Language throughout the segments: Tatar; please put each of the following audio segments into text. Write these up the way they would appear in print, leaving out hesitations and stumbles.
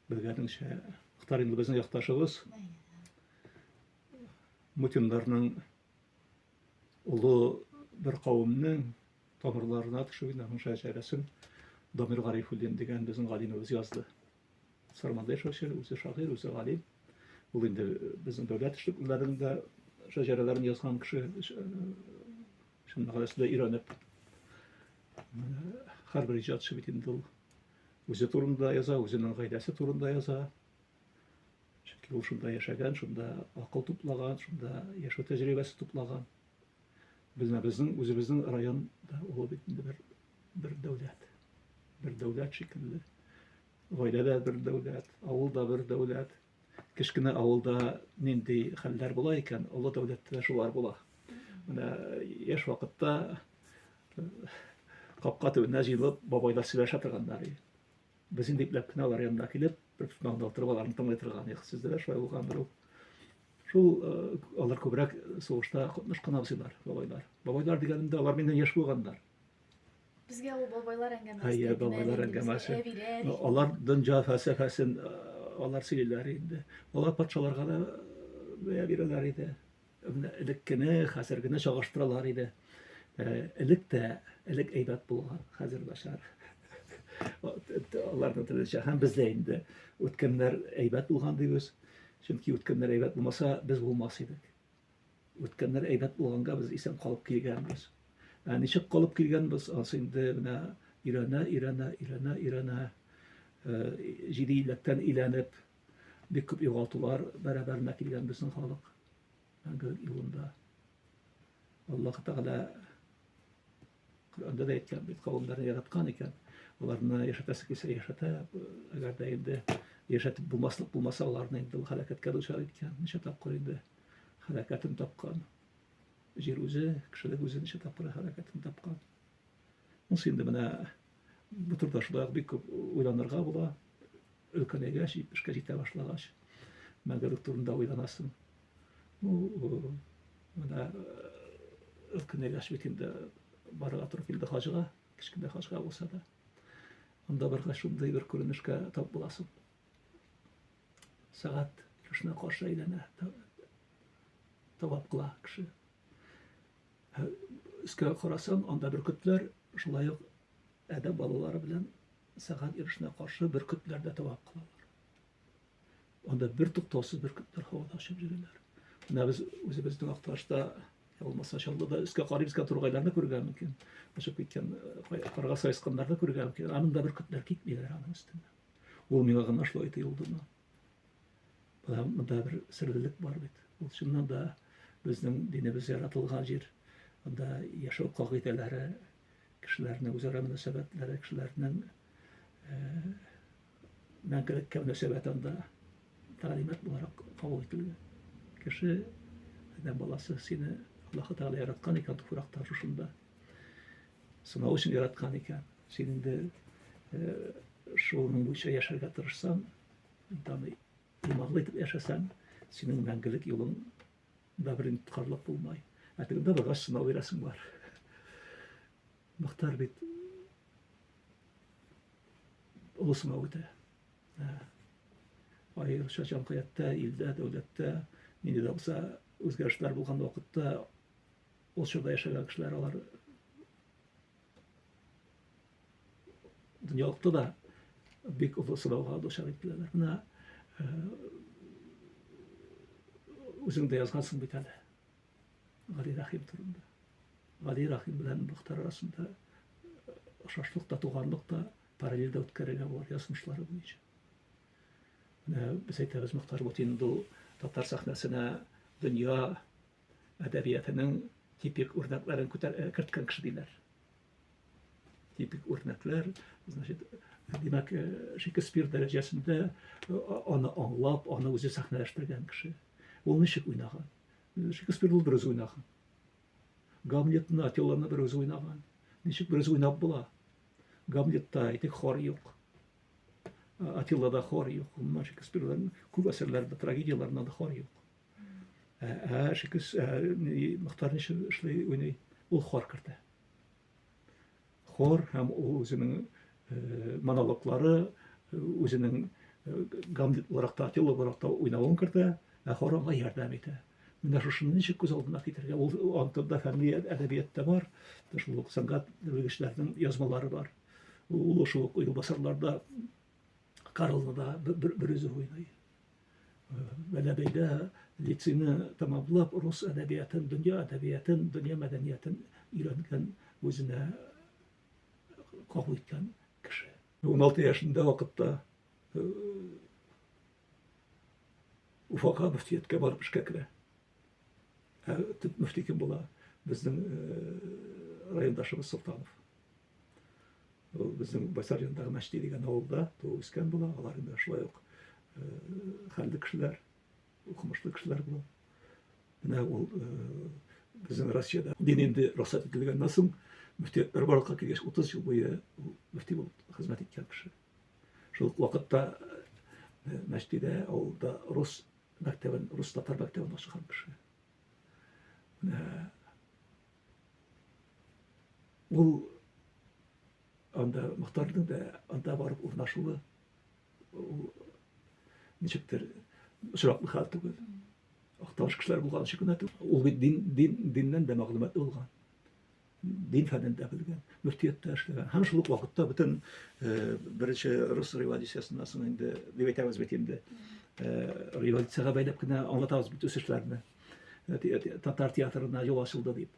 Белгәнеңчә, Мөхтәр инде безнең якташыбыз. Мутиннарның олы бер кавемнең тамырларына төшеп инде аның шәҗәрәсен Дамир Гарифуллин дигән безнең галимебез язды. Сарманда яшәүче, үзе шагыйрь, үзе галим. Ул инде безнең дәүләт эшлеклеләренең дә шәҗәрәләрен язган кеше, чын мәгънәсендә өйрәнеп. Һәрбер иҗатчы бит инде ул үзе турында яза, үзенең гаиләсе турында яза. Чөнки ул шунда яшәгән, шунда акыл туплаган, шунда яшәү тәҗрибәсе туплаган. Безнең безнең үзебезнең районда ул бит инде бер дәүләт. Бер дәүләт шикелле. Гаилә дә бер дәүләт, авыл да бер дәүләт. Кечкенә авылда нинди хәлләр була икән, олы дәүләттә дә шулар була. Менә яшь вакытта капка төбенә җыелып бабайлар сөйләшә торганнар иде. Без инде ипләп кенә алар янына килеп, бер почмагында утырып аларны тыңлый торган идек. Сездә дә шулай булгандыр ул. Шул алар күбрәк сугышта катнашкан абзыйлар, бабайлар. Бабайлар дигәнемдә алар миннән яшь булганнар. Безгә ул бабайлар әңгәмәсе. Әйе, бабайлар әңгәмәсе. Алар дөнья фәлсәфәсен алар сөйлиләр инде. Алар патшаларга да бәя бирәләр иде. Менә элеккене, хәзергене чагыштыралар иде. Элек тә, элек әйбәт булган, хәзер начар. Аларның теләчә һәм бездә инде үткәннәр әйбәт булган дибез. Чөнки үткәннәр әйбәт булмаса, без булмас идек. Үткәннәр әйбәт булганга без исән калып килгәнбез. Ә ничек калып килгәнбез, анысы инде менә өйрәнә, өйрәнә, өйрәнә, өйрәнә, җиде иләктән иләнеп, бик күп югалтулар бәрабәренә килгән безнең халык мәңгелек юлында. Аллаһ Тәгалә Коръәндә дә әйткән бит, кавемнәрне яраткан икән, аларны яшәтәсе килсә яшәтә, әгәр дә инде яшәтеп булмаслык булмаса, аларны инде ул һәлакәткә дучар иткән. Ничә тапкыр инде һәлакәтен тапкан. Җир үзе, кешелек үзе ничә тапкыр һәлакәтен тапкан. Монысы инде менә бу турыда шулай ук бик күп уйланырга була. Өлкәнәйгәч, 70-кә җитә башлагач, мәңгелек турында уйланасың. Ну, менә өлкәнәйгәч бит инде барырга туры килде хаҗга, кечкенә хаҗга булса да. Анда баргач шундый бер күренешкә тап буласың. Сәгать йөрешенә каршы әйләнә, тавап кыла кеше. Өскә карасаң, анда бөркетләр шулай ук адәм балалары белән сәгать йөрешенә каршы бөркетләр дә тавап кылалар. Анда бер туктаусыз бөркетләр һавада очып йөриләр. Менә без үзебезнең Актанышта, я булмаса Чаллыда өскә карыйбыз икән, тургайларны күрергә мөмкин. Очып киткән карга саесканнарны күрергә мөмкин. Аның да бөркетләр китмиләр аның өстеннән. Ул миңа гына шулай тоелдымы? Монда бер серлелек бар бит. Ул чыннан да безнең динебез яратылган җир. Анда яшәү кагыйдәләре, кешеләрнең үзара мөнәсәбәтләре, кешеләрнең мәңгелеккә мөнәсәбәте анда тәгълимат буларак кабул ителгән. Кеше, адәм баласы сине Аллаһы Тәгалә яраткан икән туфракта шушында. Сынау өчен яраткан икән. Син инде шуның буенча яшәргә тырышсаң, аны иманлы итеп яшәсәң, синең мәңгелек юлың да бер тоткарлык булмай. Ә тегендә баргач сынау бирәсең бар. Мөхтәр бит олы сынау үтә. Аеруча җәмгыятьтә, илдә, дәүләттә нинди дә булса үзгәрешләр булган вакытта ул чорда яшәгән кешеләр алар дөньялыкта да бик олы сынауга дучар ителәләр. Менә үзең дә язгансың бит әле Гали Рәхим турында. Гали Рәхим белән Мөхтәр арасында охшашлык та, туганлык та параллель дә үткәрергә була язмышлары буенча. Менә без әйтәбез, Мөхтәр Бутин бу татар сәхнәсенә дөнья әдәбиятының типик үрнәкләрен күтәр, керткән кеше диләр. Типик үрнәкләр, значит, димәк, Шекспир дәрәҗәсендә аны аңлап, аны үзе сәхнәләштергән кеше. Ул ничек уйнаган? Шекспир ул берүзе уйнаган. Гамлетны, Отеллоны берүзе уйнаган. Ничек берүзе уйнап була? Гамлетта әйтик хор юк. Атиллада хор юк. Гомумән Шекспирның күп әсәрләрендә, трагедияләрендә дә хор юк. Ә Шекспир Мөхтәр ничек эшли, уйный? Ул хор кертә. Хор һәм ул үзенең монологлары, үзенең Гамлет буларак та, Отелло буларак та уйнавын кертә, ә хор аңа ярдәм итә. Менә шушыны ничек күз алдына китерергә? Ул антында фәнни әдәбият та бар, шул ук сәнгать белгечләренең язмалары бар. Ул шул ук юлбасарларда Карлны да бер үзе уйный. Бәләбәйдә лицейны тәмамлап, рус әдәбиятын, дөнья әдәбиятын, дөнья мәдәниятен өйрәнгән, үзенә кабул иткән кеше. 16 яшендә вакытта Уфага мөфтияткә барып эшкә керә. Ә төп мөфти кем була? Безнең райондашыбыз Солтанов. Ул безнең Байсар янындагы Мәчти дигән авылда туып үскән була. Алар инде шулай ук хәлле кешеләр, укымышлы кешеләр була. Менә ул безнең Россиядә дин инде рөхсәт ителгәннән соң мөфтиятләр барлыкка килгәч 30 ел буе ул мөфти булып хезмәт иткән кеше. Шул ук вакытта Мәчтидә авылда рус мәктәбен, рус-татар мәктәбен ачкан кеше. Менә ул анда Мохтарның да анда барып урнашуы ул ничектер очраклы хәл түгел. Актаныш кешеләр булган өчен генә түгел. Ул бит дин, дин, диннән дә мәгълүматлы булган. Дин фәнен дә белгән, мөфтияттә эшләгән. Һәм шул ук вакытта бөтен э, беренче рус революциясеннән соң инде дип әйтәбез бит инде. Э, революциягә бәйләп кенә аңлатабыз бит үсешләрне. Э, татар театрына юл ачылды дип.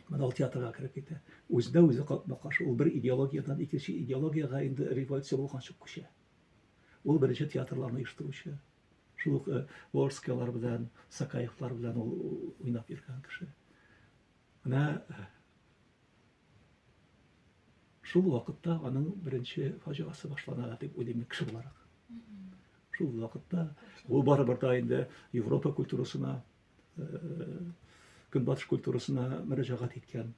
Менә ул театрга кереп китә. Үзенә үзе капма-каршы. Ул бер идеологиядән икенче идеологиягә инде революция булганчы күчә. Ул беренче театрларны оештыручы. Шул ук э, Волжскийлар белән, Сакаевлар белән ул уйнап йөргән кеше. Менә э, шул вакытта аның беренче фаҗигасы башлана дип уйлыйм мин кеше буларак. Шул вакытта ул барыбер да инде Европа культурасына Көнбатыш культурасына мөрәҗәгать иткән.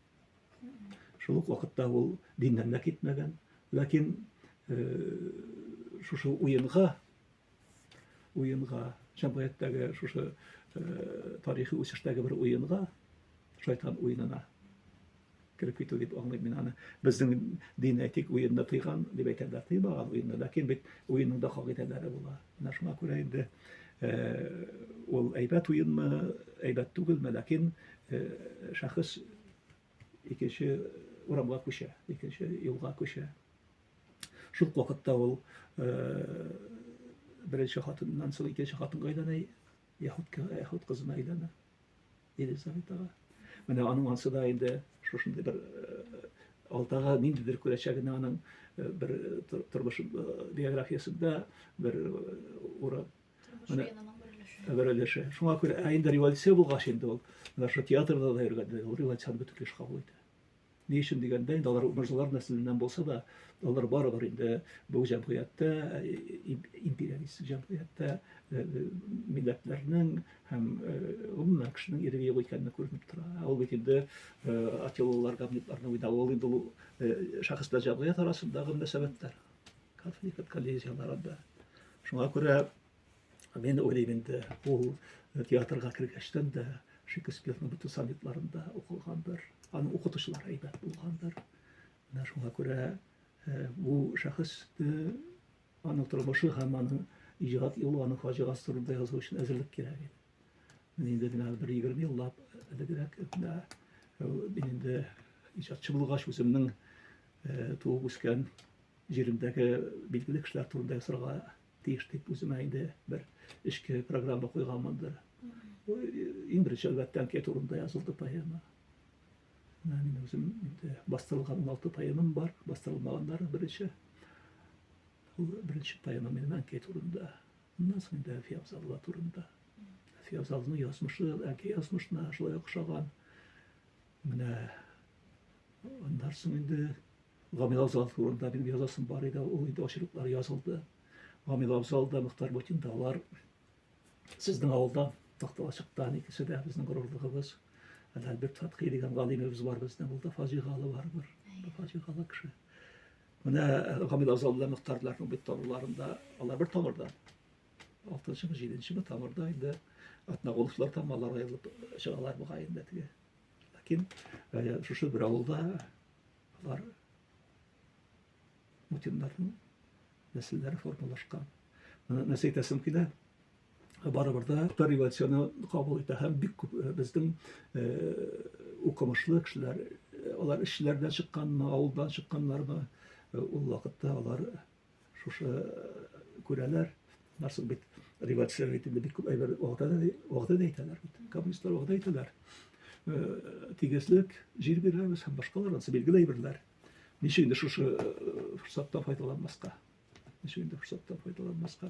Шул ук вакытта ул диннән дә китмәгән. Ләкин шушы уенга, уенга, җәмгыятьтәге шушы тарихи үсештәге бер уенга, шайтан уенына кереп китү дип аңлыйм мин аны. Безнең дин әйтик уенны тыйган дип әйтәләр, тыймаган уенны, ләкин бит уенның да кагыйдәләре була. Менә шуңа күрә инде ул әйбәт уенмы, әйбәт түгелме, ләкин шәхес икенче урамга күчә, икенче юлга күчә. Шул вакытта ул беренче хатыннан соң икенче хатынга әйләнә, яһүд, яһүд кызына әйләнә. Елизаветага. Менә аның ансы да инде шушындый бер э, алдагы ниндидер күрәчәгенә аның э, бер э, тормыш биографиясендә бер урын. Тормыш бер өлеше. Бер өлеше. Шуңа күрә, ә инде революция булгач инде ул, менә шул театрда да йөргәндә, ул революцияне бөтенләй кабул итә. Ни өчен дигәндә, инде алар морзалар нәселеннән булса да, алар барыбер инде бу җәмгыятьтә, империалистик җәмгыятьтә милләтләрнең һәм гомумән кешенең иреге юк икәнне күренеп тора. Ә ул бит инде Атиллалар, Гамлетларны уйнау, ул инде ул шәхес белән җәмгыять арасындагы мөнәсәбәтләр, конфликт, коллизияләр анда. Шуңа күрә Мин уйлыйм инде, ул театрга кергәчтән дә Шекспирның бөтен сонетларын да укылгандыр. Аның укытучылары әйбәт булгандыр. Менә шуңа күрә бу шәхес аның тормышы һәм аның иҗат юлы, аның фаҗигасы турында язу өчен әзерлек кирәк иде. Мин инде менә бер 20 еллап элегрәк менә мин инде иҗатчы булгач үземнең туып үскән җиремдәге билгеле кешеләр турында язарга тиеш дип үземә инде бер эчке программа куйганмындыр. Иң беренче, әлбәттә, әнкәй турында язылды поэма. Менә мин үзем инде бастырылган 16 поэмам бар, бастырылмаганнары беренче. Ул беренче поэма минем әнкәй турында. Аннан соң инде Әлфия Абзалова турында. Әлфия Абзалованың язмышы әнкәй язмышына шулай охшаган. Менә аннан соң инде Гамил Абзал турында минем язасым бар иде, ул инде очерклар язылды. Гамил Абзал да, Мөхтәр Бутин да алар сезнең авылда, Такталачыктан, икесе дә безнең горурлыгыбыз. Әле Альберт Фатхи дигән галимебез бар безнең, ул да фаҗигалы барыбер, фаҗигалы кеше. Менә Гамил Абзал белән Мөхтәрләрнең бит тамырларында, алар бер тамырдан. Алтынчымы, җиденчеме тамырда инде Атнагуловлар там алар аерылып чыгалар бугай инде теге. Ләкин шушы бер авылда Алар Мутиннарның нәселләре формалашкан. Нәрсә әйтәсем килә? Барыбер дә татар революцияне кабул итә һәм бик күп безнең укымышлы кешеләр, алар эшчеләрдән чыкканмы, авылдан чыкканнармы, ул вакытта алар шушы күрәләр. Нәрсә бит революция бит инде бик күп әйбер вәгъдә дә вәгъдә дә итәләр бит. Коммунистлар вәгъдә итәләр. Тигезлек, җир бирәбез һәм башкалар, анысы билгеле әйберләр. Ничек инде шушы форсаттан файдаланмаска? Ничек инде форсаттан файдаланмаска?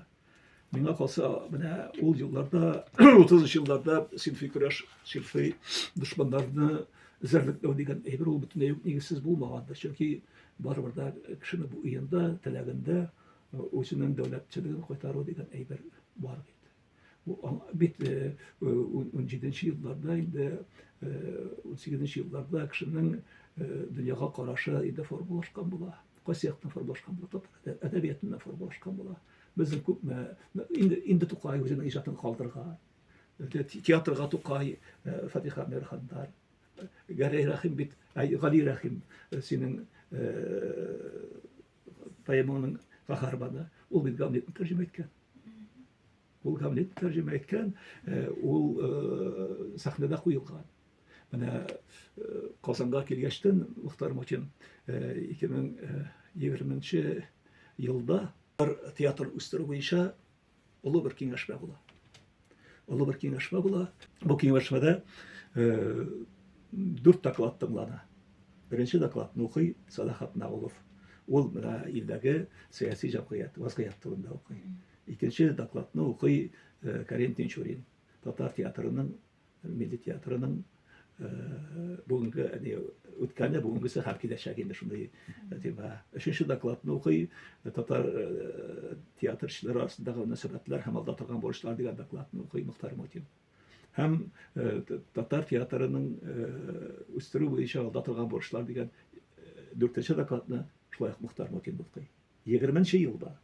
Миңа калса, менә ул елларда, 30 елларда синфи көрәш, синфи дошманнарны эзәрлекләү дигән әйбер ул бөтенләй үк нигезсез булмагандыр. Чөнки барыбер дә кешенең бу уенда, теләгендә үзенең дәүләтчелеген кайтару дигән әйбер бар бит. Бит 17 елларда инде 18 елларда кешенең дөньяга карашы инде формалашкан була. Кайсы яктан формалашкан була? Татар әдәбиятыннан формалашкан була. Безнең күпме инде инде Тукай үзенең иҗатын калдырган. Театрга Тукай, Фатиха Мирхандар, Гәрәй Рәхим бит, Гали Рәхим синең поэмаңның каһарманы. Ул бит Гамлетны тәрҗемә иткән. Ул Гамлетны тәрҗемә иткән, ул сәхнәдә куелган. Менә Казанга килгәчтен Мухтар Мутин 2020 елда театр үстерү буенча олы бер киңәшмә була. Олы бер киңәшмә була. Бу киңәшмәдә дүрт доклад тыңлана. Беренче докладны укый Салах Атнаулов. Ул менә илдәге сәяси җәмгыять, вазгыять турында укый. Икенче докладны укый Карим Тинчурин. Татар театрының Милли театрының бүгенге ни үткәне, бүгенгесе һәм киләчәге инде шундый тема. Өченче докладны укый татар театрчылары арасындагы мөнәсәбәтләр һәм алда торган бурычлар дигән докладны укый Мохтар Мутин. Һәм татар театрының үстерү буенча алда торган бурычлар дигән дүртенче докладны шулай ук Мохтар Мутин укый. 20 елда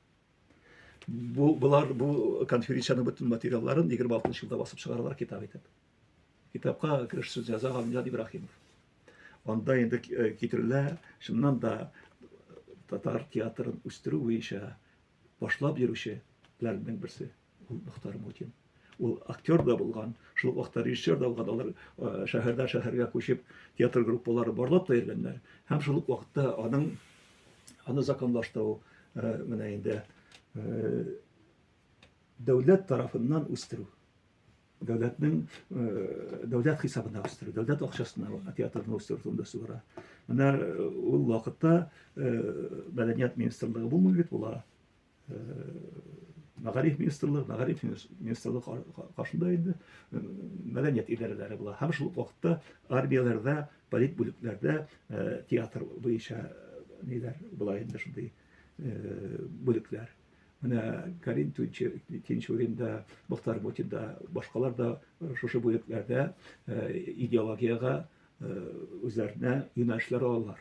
Бу болар бу конференциянең бөтен материалларын 26 елда басып чыгаралар китап итеп. Китапка кереш сүз яза Галимҗан Ибраһимов. Анда инде э, китерелә, чыннан да татар театрын үстерү буенча башлап йөрүчеләрнең берсе ул Мохтар Мутин. Ул актер да булган, шул ук вакытта режиссер да булган. Алар э, шәһәрдән шәһәргә күчеп театр группалары барлап та йөргәннәр. Һәм шул ук вакытта аның аны законлаштыру э, менә инде э, дәүләт тарафыннан үстерү. Дәүләтнең дәүләт хисабына үстерү, дәүләт акчасына театрны үстерү турында сүз бара. Менә ул вакытта мәдәният министрлыгы булмый бит, була. Мәгариф министрлыгы, мәгариф министрлыгы каршында инде мәдәният идарәләре була. Һәм шул ук вакытта армияләрдә, полит бүлекләрдә театр буенча ниләр була инде шундый бүлекләр. Менә Карин Тинчурин да, Мохтар Мутин да, башкалар да шушы бүлекләрдә идеологиягә үзләренә юнәлешләр алалар.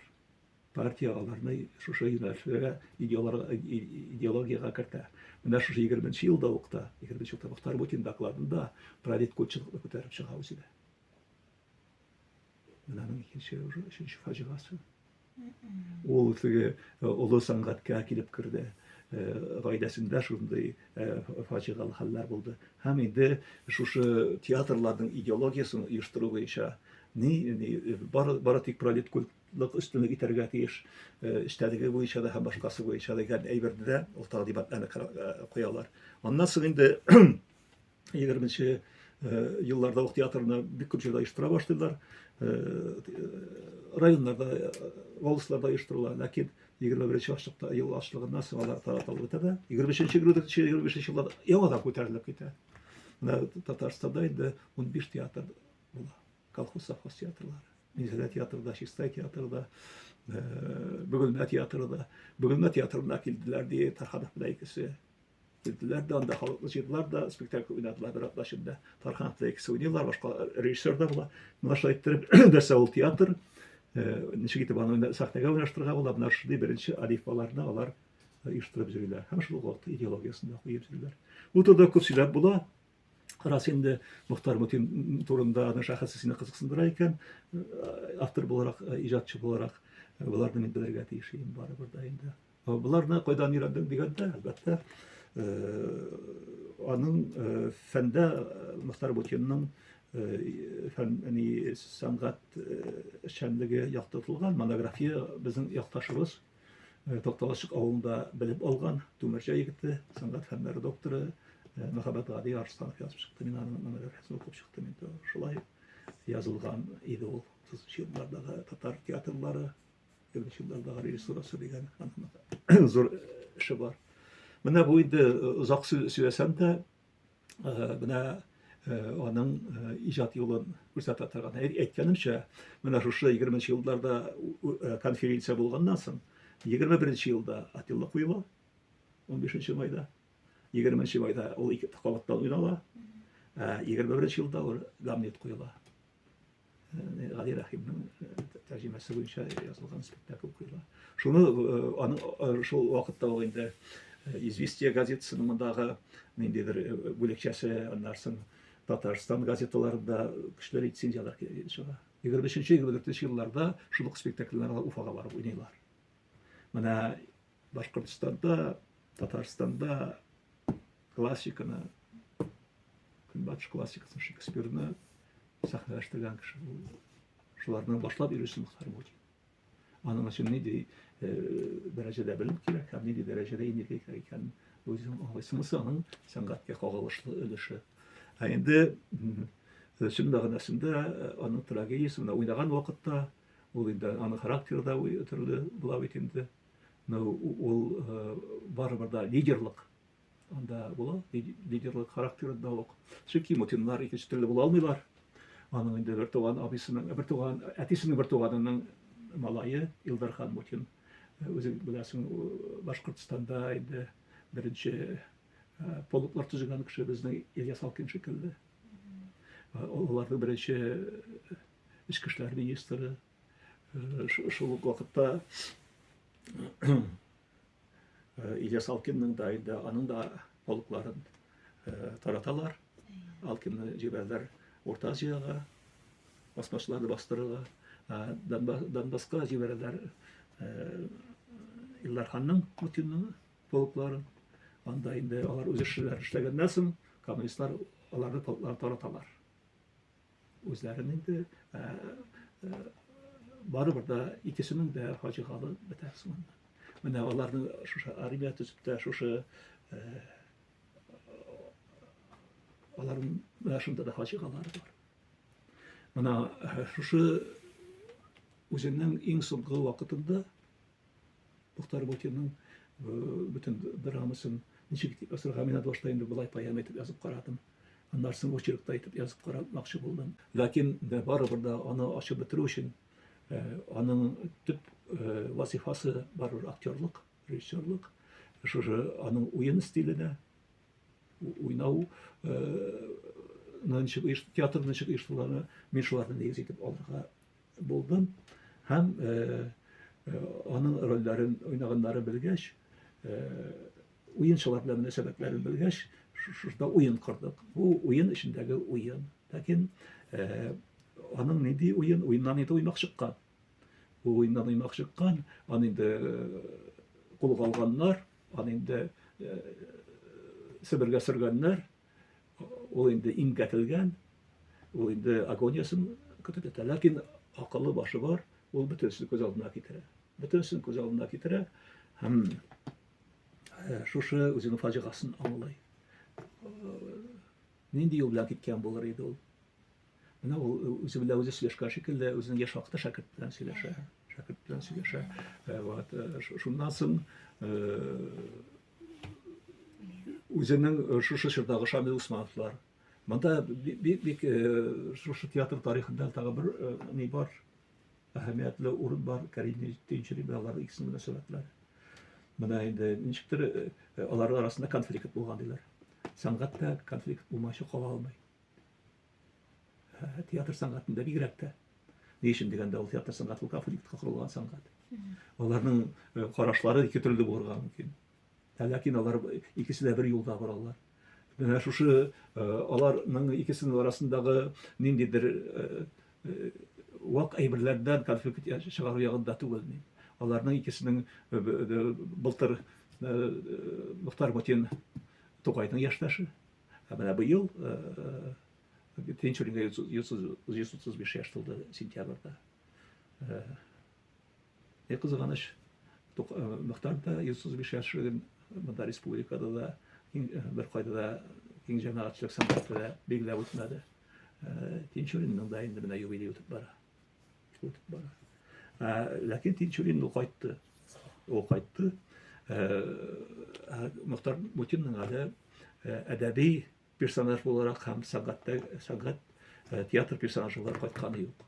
Партия аларны шушы юнәлешләргә, идеологиягә кертә. Менә шушы 20 елда ук та, 20 елда Мохтар Мутин докладында пролеткультчылыкны күтәреп чыга үзе дә. Менә аның икенче, уже өченче фаҗигасы. Ул теге олы сәнгатькә килеп керде. Гаиләсендә шундый фаҗигале хәлләр булды. Һәм инде шушы театрларның идеологиясен оештыру буенча ни, ни бары, бары тик пролеткульт лык өстенлек итәргә тиеш, эчтәлеге буенча да һәм башкасы буенча дигән әйберне дә уртага дебатларны куялар. Аннан соң инде 20 елларда ук театрны бик күп җирдә оештыра башлыйлар. Районнарда, волосларда оештырыла, ләкин 21 ачлыкта ел ачлыгыннан соң алар таратылып бетә дә, 23 24 25 елларда яңадан күтәрелеп китә. Менә Татарстанда инде 15 театр була. Колхоз, совхоз театрлары. Минзәлә театры да, Чистай театры да, Бөгелмә театры да. Бөгелмә театрына килделәр, ди Тарханов белән икесе. Килделәр дә, анда халыкны җыйдылар да, спектакль уйнадылар бер атна эчендә. Тарханов белән икесе уйныйлар, башка режиссер да була. Менә шулай иттереп, нәрсә ул театр, ничек итеп аны сәхнәгә урнаштырырга була, менә шундый беренче алифбаларны алар оештырып йөриләр. Һәм шул ук вакытта идеологиясен дә куеп йөриләр. Бу турыда күп сөйләп була. Рас инде Мохтар Мутин турында аның шәхесе сине кызыксындыра икән, автор буларак, иҗатчы буларак, боларны мин белергә тиеш идем барыбер дә инде. Боларны кайдан өйрәндең дигәндә, әлбәттә, Аның фәндә Мохтар Бутинның фән ни сәнгать эшчәнлеге яктыртылган монография безнең якташыбыз Токталачык авылында белеп алган Түмәрчә егете, сәнгать фәннәре докторы Мөхәммәт Гади Арсланов язып чыкты. Мин аның монографиясен укып чыктым инде. Шулай язылган иде ул. 30 еллардагы татар театрлары, 20 еллардагы режиссурасы дигән аның зур эше бар. Менә бу инде озак сөйләсәм дә, менә аның иҗат юлын күрсәтә торган. Әйткәнемчә, менә шушы 20 елларда конференция булганнан соң, 21 елда Атилла куела, 15 майда. 20 майда ул ике кабаттан уйнала. 21 елда ул Гамлет куела. Гали Рәхимнең тәрҗемәсе буенча язылган спектакль куела. Шуны аның шул вакытта ук инде Известия газетасының мондагы ниндидер бүлекчәсе, аннан соң Татарстан газеталарында көчле рецензияләр чыга. 23-24 елларда шул ук спектакльләрне Уфага барып уйныйлар. Менә Башкортстанда, Татарстанда классиканы, көнбатыш классикасын, Шекспирны сәхнәләштергән кеше бу. Шуларның башлап йөрүче Мохтар Мутин. Аның өчен нинди дәрәҗәдә белем кирәк һәм нинди дәрәҗәдә энергия кирәк икәнен үзең аңлыйсың. Монысы аның сәнгатькә кагылышлы өлеше. Ә инде чын мәгънәсендә аның трагедиясе менә уйнаган вакытта ул инде аның характеры да төрле була бит инде. Но ул барыбер да лидерлык анда була, лидерлык характерында ук. Чөнки Мутиннар икенче төрле була алмыйлар. Аның инде бер туган абыйсының, бер туган әтисенең бер туганының малае Илдархан Мутин. Үзең беләсең, Башкортстанда инде беренче полклар төзегән кеше безнең Ильяс Алкин шикелле. Аларның беренче эчке эшләр министры. Шул ук вакытта Ильяс Алкинның да инде аның да полкларын тараталар. Алкинны җибәрәләр Урта Азиягә, басмачыларны бастырырга. Донбасска җибәрәләр Илдарханның, Путинның полкларын. Анда инде алар үз эшләрен эшләгәннән соң, коммунистлар аларны полкларын тараталар. Үзләрен инде барыбер да икесенең дә фаҗигалы бетә соңында. Менә аларның шушы армия төзеп тә шушы аларның менә шунда да фаҗигалары бар. Менә шушы үзенең иң соңгы вакытында Мохтар Бутинның бөтен драмасын ничек итеп язырга, мин башта инде болай поэма итеп язып карадым. Аннан соң очеркта итеп язып карамакчы булдым. Ләкин барыбер дә аны ачып бетерү өчен аның төп вазифасы барыбер актерлык, режиссерлык. Шушы аның уен стиленә, уйнау ничек театр ничек оештыруларны мин шуларны нигез итеп алырга булдым һәм аның рольләрен уйнаганнарын белгәч, уенчылар белән мөнәсәбәтләрен белгәч, шушында уен кордык. Бу уен эчендәге уен. Ләкин аның нинди уен? Уеннан инде уймак чыккан. Бу уеннан уймак чыккан, аны инде кулга алганнар, аны инде Себергә сөргәннәр. Ул инде имгәтелгән, ул инде агониясен көтеп ята. Ләкин акылы башы бар, ул бөтенесен күз алдына китерә. Бөтенесен күз алдына китерә һәм э, шушы үзенең фаҗигасын аңлый. Э, нинди юл белән киткән булыр иде ул? Менә ул э, үзе белән үзе сөйләшкән шикелле, үзенең яшь вакыты шәкерт белән сөйләшә. Шәкерт белән сөйләшә. Вот. Шуннан соң үзенең шушы чордагы Шамил Усмановлар. Монда бик бик шушы театр тарихында тагы бер ни бар, әһәмиятле урын бар, Кәрим Тинчурин белән алар икесенең мөнәсәбәтләре. Менә инде ничектер алар арасында конфликт булган диләр. Сәнгатьтә конфликт булмайча кала алмый. Театр сәнгатендә бигрәк тә. Ни өчен дигәндә, ул театр сәнгате ул конфликтка корылган сәнгать. Аларның э, карашлары ике төрле булырга мөмкин. Ә ләкин алар икесе дә бер юлда баралар. Менә шушы э, аларның икесенең арасындагы ниндидер э, вак әйберләрдән конфликт чыгару ягында түгел мин. Аларның икесенең былтыр Мохтар Мутин Тукайның яшьтәше. Ә менә быел Тинчуринга 135 яшь тулды сентябрьдә. Ни кызганыч, Мөхтәр дә 135 яшьлеген монда республикада да, бер кайда да киң җәмәгатьчелек сәнгатьтә дә билгеләп үтмәде. Тинчуринның да инде менә юбилей үтеп бара. Үтеп бара. Ләкин Тинчурин ул кайтты. Ул кайтты. Мөхтәр Мутинның әле әдәби персонаж буларак һәм сәнгатьтә сәнгать театр персонажы буларак кайтканы юк.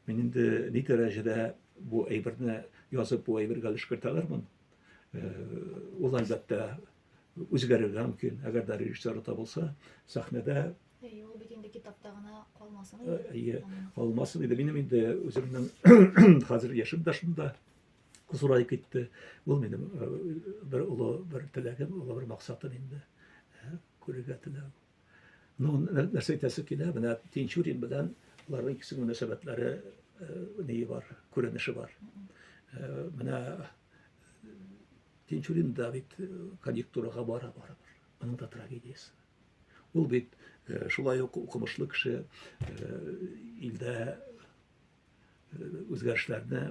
Мин инде ни дәрәҗәдә бу әйберне язып, бу әйбергә өлеш кертә алырмын? Ул әлбәттә үзгәрергә мөмкин. Әгәр дә режиссер табылса, сәхнәдә Әйе, ул бит инде китапта гына калмасын иде. Әйе, калмасын иде. Минем инде үземнең хәзер яшем дә шунда зурайып китте. Ул минем бер олы бер теләгем, олы бер максатым инде. Күрергә теләү. Ну, нәрсә әйтәсе килә, менә Тинчурин белән аларның икесенең мөнәсәбәтләре ние бар, күренеше бар. Менә Тинчурин да бит конъюнктурага бара барыбер. Аның да трагедиясе. Ул бит шулай ук укымышлы кеше, илдә үзгәрешләрне,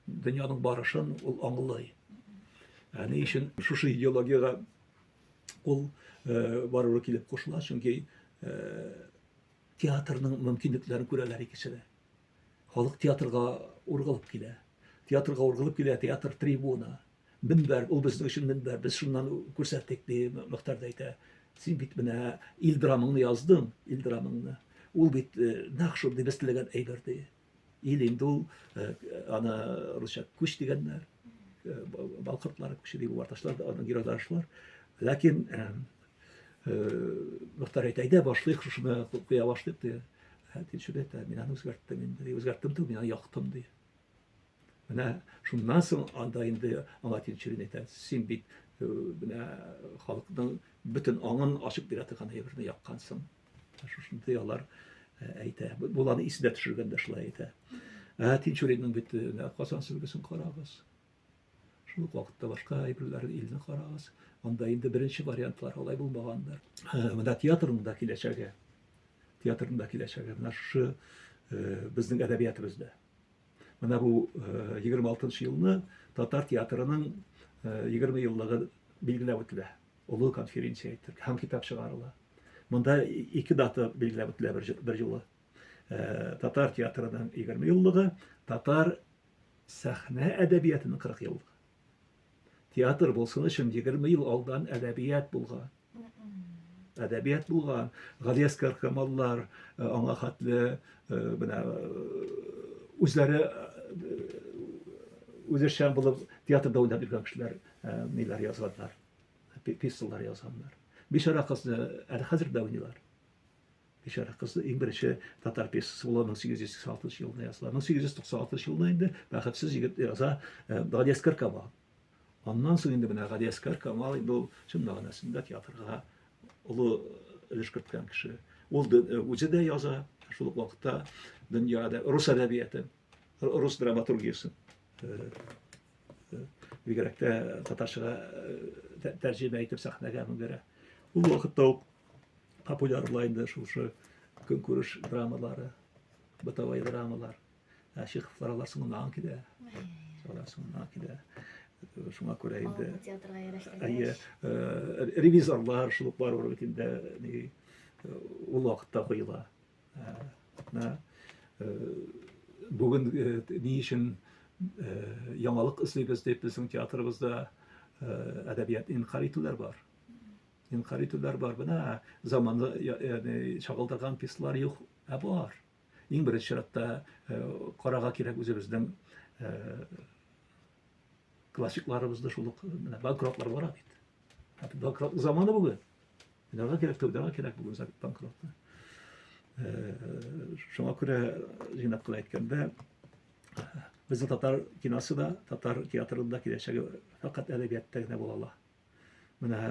дөньяның барышын ул аңлый. Ә ни өчен шушы идеологиягә ул барыбер килеп кушыла? Чөнки театрның мөмкинлекләрен күрәләр икесе дә. Халык театрга ургылып килә. Театрга ургылып килә, театр трибуна. Мөнбәр, ул безнең өчен мөнбәр, без шуннан күрсәттек, ди Мөхтәр дә әйтә. Син бит менә ил драмыңны яздың, ил драмыңны. Ул бит нәкъ шундый без теләгән әйбер, ди. Ил инде ул, аны русча күч дигәннәр, балкортлары күче дип варташлар, аның геройлары шулар. Ләкин Мөхтәр әйтә, әйдә башлыйк, шушыны куя башлыйк, ди. Тинчурин әйтә, мин аны үзгәрттем инде, үзгәрттем түгел, мин аны яктым, ди. Менә шуннан соң анда инде аңа Тинчурин әйтә, син бит менә халыкның бөтен аңын ачып бирә торган әйберне яккансың. Шушындый алар әйтә. Буланы исенә төшергәндә шулай әйтә. Ә Тинчуринның бит Казан сөлгесен карагыз. Шул ук вакытта башка әйберләрен илне карагыз. Анда инде беренче вариантлар алай булмагандыр. Менә театрның да киләчәге. Театрның да киләчәге менә шушы безнең әдәбиятыбызда. Менә бу 26 елны татар театрының 20 еллыгы билгеләп үтелә. Олы конференция итеп һәм китап чыгарыла. Монда ике дата билгеләп үтелә бер юлы. Татар театрының 20 еллыгы, татар сәхнә әдәбиятының 40 еллыгы. Театр булсын өчен 20 ел алдан әдәбият булган. Әдәбият булган. Галиәскар Камаллар аңа хәтле менә үзләре үзешчән булып театрда уйнап йөргән кешеләр ниләр язганнар, пьесалар язганнар. Бичара кызны әле хәзер дә уйныйлар. Бичара кызны иң беренче татар пьесасы була 1886 елында языла. 1896 елында инде Бәхетсез егет яза Галиәскар Камал. Аннан соң инде менә Галиәскар Камал инде ул чын мәгънәсендә театрга олы өлеш керткән кеше. Ул үзе дә яза, шул ук вакытта дөньяда рус әдәбияты, рус драматургиясе бигрәк тә татарчага тәрҗемә итеп сәхнәгә менгерә. Ул вакытта ук популяр була инде шушы көнкүреш драмалары, бытовой драмалар. Ә Чеховлар алар соңыннан килә. Алар соңыннан килә. Шуңа күрә инде театрга ярәштергәч. Әйе, ревизорлар шул ук барыбер бит инде ул вакытта куела. Менә бүген ни өчен яңалык эзлибез дип безнең театрыбызда әдәбият инкарь итүләр бар. Инкарь итүләр бар. Менә заманны ягъни чагылдырган пьесалар юк, ә бар. Иң беренче чиратта карага кирәк үзебезнең классикларыбызны шул ук менә банкротлар бара бит. Банкрот заманы бүген. Уйнарга кирәк, уйнарга кирәк бүген банкротны. Шуңа күрә җыйнак кына әйткәндә, безнең татар киносы да, татар театрының да киләчәге фәкать әдәбиятта генә була ала. Менә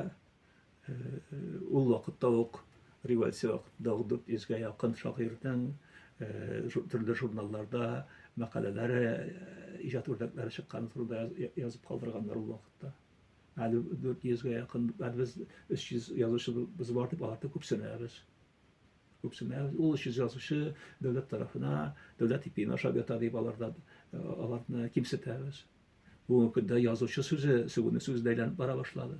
ул вакытта ук революция вакытында ук 400гә якын шагыйрьнең төрле журналларда мәкаләләре, иҗат үрнәкләре чыкканы турында язып калдырганнар ул вакытта. Әле 400 гә якын, әле без 300 язучыбыз бар дип аларны күпсенәбез. Күпсенәбез. Ул 300 язучы дәүләт тарафына, дәүләт ипиен ашап ята дип алардан аларны кимсетәбез. Бүгенге көндә язучы сүзе сүгенү сүзенә әйләнеп бара башлады.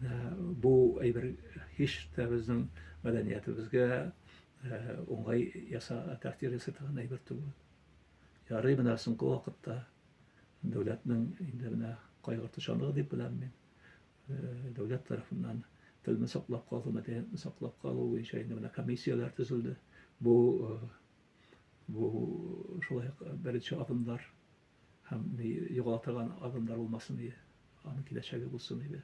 Менә бу әйбер һич тә безнең мәдәниятебезгә уңай яса, тәэсир ясый торган әйбер түгел. Ярый менә соңгы вакытта дәүләтнең инде менә кайгыртучанлыгы дип беләм мин. Дәүләт тарафыннан телне саклап калу, мәдәниятне саклап калу буенча инде менә комиссияләр төзелде. Бу бу шулай ук беренче адымнар һәм югала торган адымнар булмасын иде. Аның киләчәге булсын иде.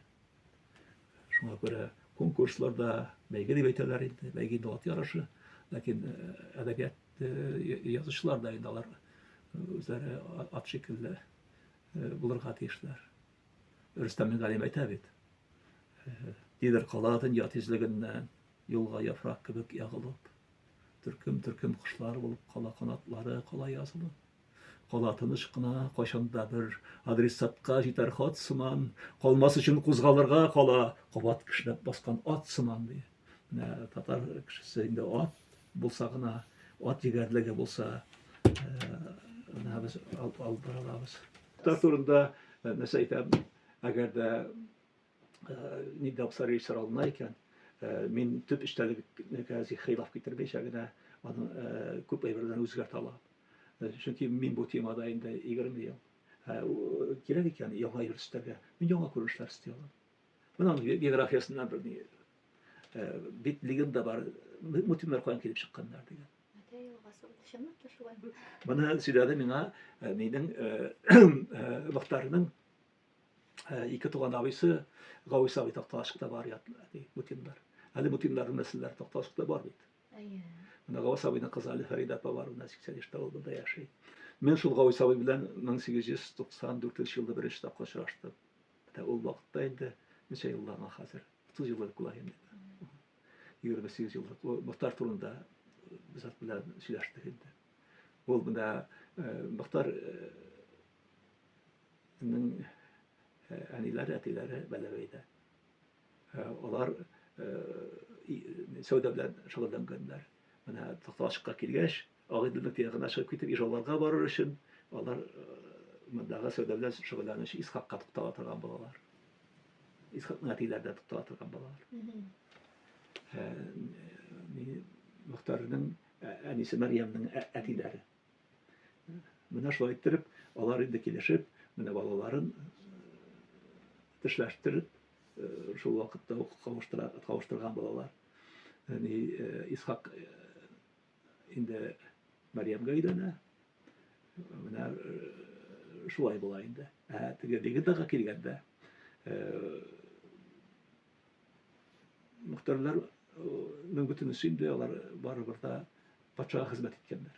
Шуңа күрә конкурсларда бәйге дип әйтәләр инде, бәйге инде ат ярышы, ләкин әдәбият язучылар да инде алар үзләре ат шикелле булырга тиешләр. Рөстәм Мингалим әйтә бит. Нидер кала дөнья тизлегеннән, юлга яфрак кебек ягылып, төркем-төркем кошлар булып кала канатлары кала язылып. Кала тыныч кына, кайчан да бер адресатка җитәр хат сыман, калмас өчен кузгалырга кала, кабат кешнәп баскан ат сыман, ди. Менә татар кешесе инде ат булса гына, ат егәрлеге булса, менә без алып бара алабыз. Татар турында нәрсә әйтәм, әгәр дә нинди дә булса режиссер алына икән, мин төп эчтәлеккә хилаф китермичә генә аның күп әйберләрен үзгәртә алам. Чөнки мин бу темада инде 20 ел. Кирәк икән яңа әйбер өстәргә, мин яңа күренешләр өсти алам. Менә аның биографиясеннән бер ни бит легенда бар. Мутиннар каян килеп чыкканнар дигән. Мәтә елгасы ул чынлап та шулаймы? Моны сөйләде миңа нинең Мохтарның ике туган абыйсы Гавис абый Такталашыкта бар ятты, Мутиннар. Әле Мутиннарның нәселләре Такталашыкта бар бит. Әйе. Менә Гавис абыйның кызы әле Фәридә апа бар, менә 80 яшьтә ул монда яши. Мин шул Гавис абый белән 1894 елда беренче тапкыр очраштым. Менә ул вакытта инде ничә еллар аңа хәзер? 30 ел элек була инде. 28 ел элек. Мохтар турында без ат белән сөйләштек инде. Ул менә Мохтар нең әниләре, әтиләре Бәләбәйдә. Алар сәүдә белән шөгыльләнгәннәр. Менә Такталашыкка килгәч, Агыйделнең тирәгенә чыгып китеп, Ижауларга барыр өчен, алар мондагы сәүдә белән шөгыльләнүче Исхакка туктала торган булалар. Исхакның әтиләре дә туктала торган булалар. Мохтарның әнисе Мәрьямнең әтиләре. Менә шулай иттереп, алар инде килешеп, менә балаларын тешләштереп, шул вакытта ук кавыштыра, кавыштырган балалар. Ни Исхак инде Мәрьямгә өйләнә. Менә шулай була инде. Ә теге легендага килгәндә, Мөхтәрләрнең бөтенесе инде алар барыбер да патшага хезмәт иткәннәр.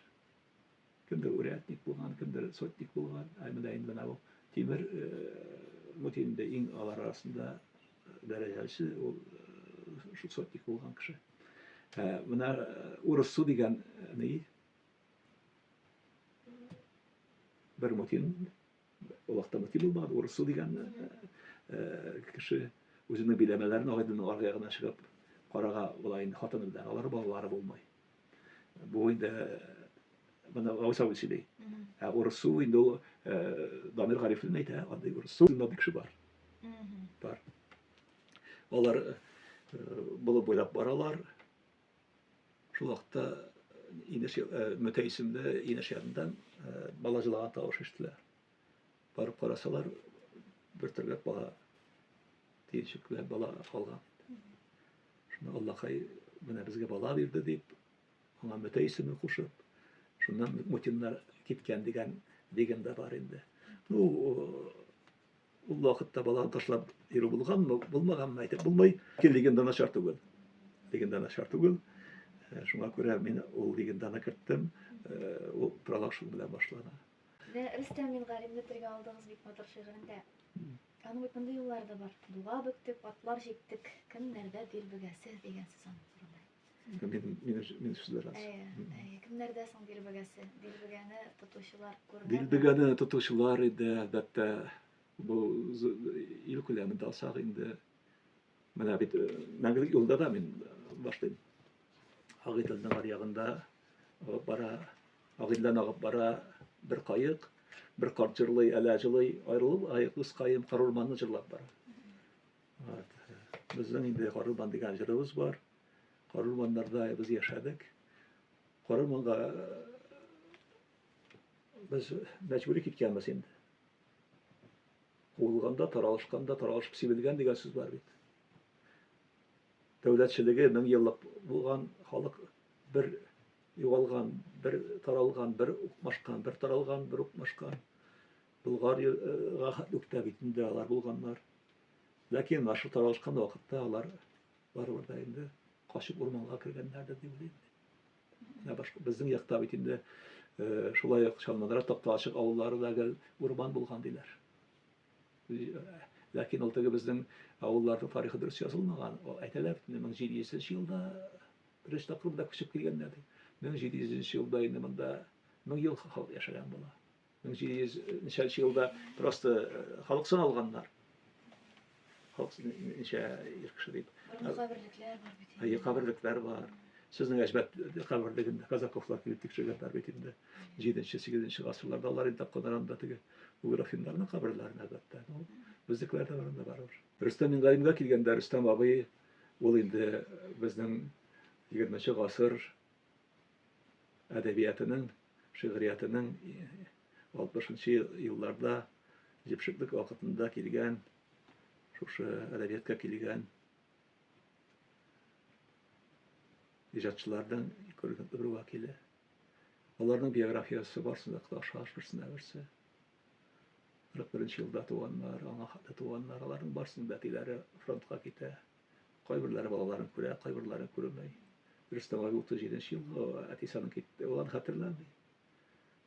Кемдер урядник булган, кемдер сотник булган. Ә менә инде менә бу Тимер Мутин инде иң алар арасында дәрәҗәлесе, ул шул сотник булган кеше. Менә Урыссу дигән ни бер Мутин, ул вакытта Мутин булмаган, Урыссу дигән кеше үзенең биләмәләрен Агыйделнең аргы ягына чыгып карага була инде хатыны белән. Алар балалары булмый. Бу инде моны Гавис абый сөйли. Ә Урыссу инде ул Дамир Гарифуллин әйтә, андый Урыссу дигән кеше бар. Бар. Алар болын буйлап баралар. Шул вакытта Инеш Мөтә исемле инеш яныннан бала җылаган тавыш ишетелә. Барып карасалар, бер төргәк бала төенчек белән бала калган. Шунда Аллакай менә безгә бала бирде дип, аңа Мөтә исеме кушып, шуннан Мутиннар киткән дигән легенда бар инде. Ну, ул вакытта баланы ташлап йөрү булганмы, булмаганмы әйтеп булмый. Ләкин легенда начар түгел. Легенда начар түгел. Шуңа күрә мин ул легенданы керттем. Ул пролог шул белән башлана. Менә Рөстәм Мингалимне телгә алдыгыз бик матур шигырендә. Аның бит мондый юллары да бар. Дуга бөктек, атлар җиктек, кемнәрдә дилбегәсе дигән сүз аның турында. Мин мин мин сүзләр аз. Әйе, әйе. Кемнәрдә соң дилбегәсе? Дилбегәне тотучылар күренәме? Дилбегәне тотучылар иде, әлбәттә. Бу ил күләмендә алсак инде, менә бит мәңгелек юлда да мин башлыйм. Агыйделнең аръягында агып бара, Агыйделдән агып бара бер каек, бер карт җырлый, әлә җылый, аерылып аек дускаем, карурманны җырлап бара. Вот. Безнең инде Карурман дигән җырыбыз бар. Карурманнарда без яшәдек. Карурманга без мәҗбүри киткәнбез инде. Куылганда, таралышканда, таралышып сибелгән дигән сүз бар бит. Дәүләтчелеге 1000 еллык булган халык бер югалган, бер таралган, бер укмашкан, бер таралган, бер укмашкан. Болгарга хәтле үк тә бит инде алар булганнар. Ләкин менә шул таралышкан вакытта алар барыбер дә инде качып урманга кергәннәрдер дип уйлыйм. Менә башка безнең якта бит инде шулай ук Чалманрак, Такталачык авыллары да гел урман булган диләр. Ләкин ул теге безнең авылларның тарихы дөрес язылмаган. Әйтәләр бит инде 1700 елда беренче тапкыр монда күчеп килгәннәр ди. 1700 елда инде монда 1000 ел халык яшәгән була. 1700 ничәнче елда просто халык саналганнар. Халык ничә ир кеше дип. Борынгы каберлекләр бар бит. Әйе, каберлекләр бар. Сезнең Әҗмәт каберлегендә Казаковлар килеп тикшергәннәр бит инде. 7-8 гасырларда алар инде тапканнар анда теге Угрофиннарның каберләрен әлбәттә. Ну, безнекеләр дә бар анда барыбер. Рөстәм Мингалимгә килгәндә, Рөстәм абый ул инде безнең 20 гасыр әдәбиятының, шигъриятының 60 нчы елларда җепшеклек вакытында килгән, шушы әдәбиятка килгән иҗатчыларның күренекле бер вәкиле. Аларның биографиясе барысында да охшаш берсенә берсе. 41 елда туганнар, аңа хәтле туганнар, аларның барысының да әтиләре фронтка китә. Кайберләре балаларын күрә, кайберләре күрмәй. Рөстәм абый 37 нче елгы әтисе аның китте, ул аны хәтерләми.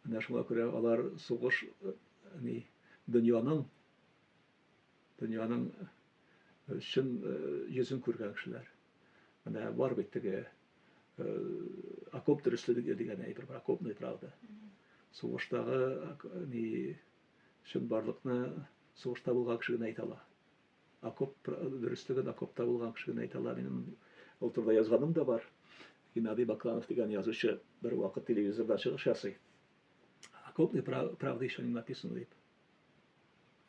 Менә шуңа күрә алар сугыш ни дөньяның дөньяның чын йөзен күргән кешеләр. Менә бар бит теге окоп дөреслеге дигән әйбер бар, окопная правда. Сугыштагы ни чынбарлыкны сугышта булган кеше генә әйтә ала. Окоп дөреслеген окопта булган кеше генә әйтә ала. Минем ул турыда язганым да бар. Геннадий Бакланов дигән язучы бер вакыт телевизорда чыгыш ясый. Окопной правда еще не написано дип.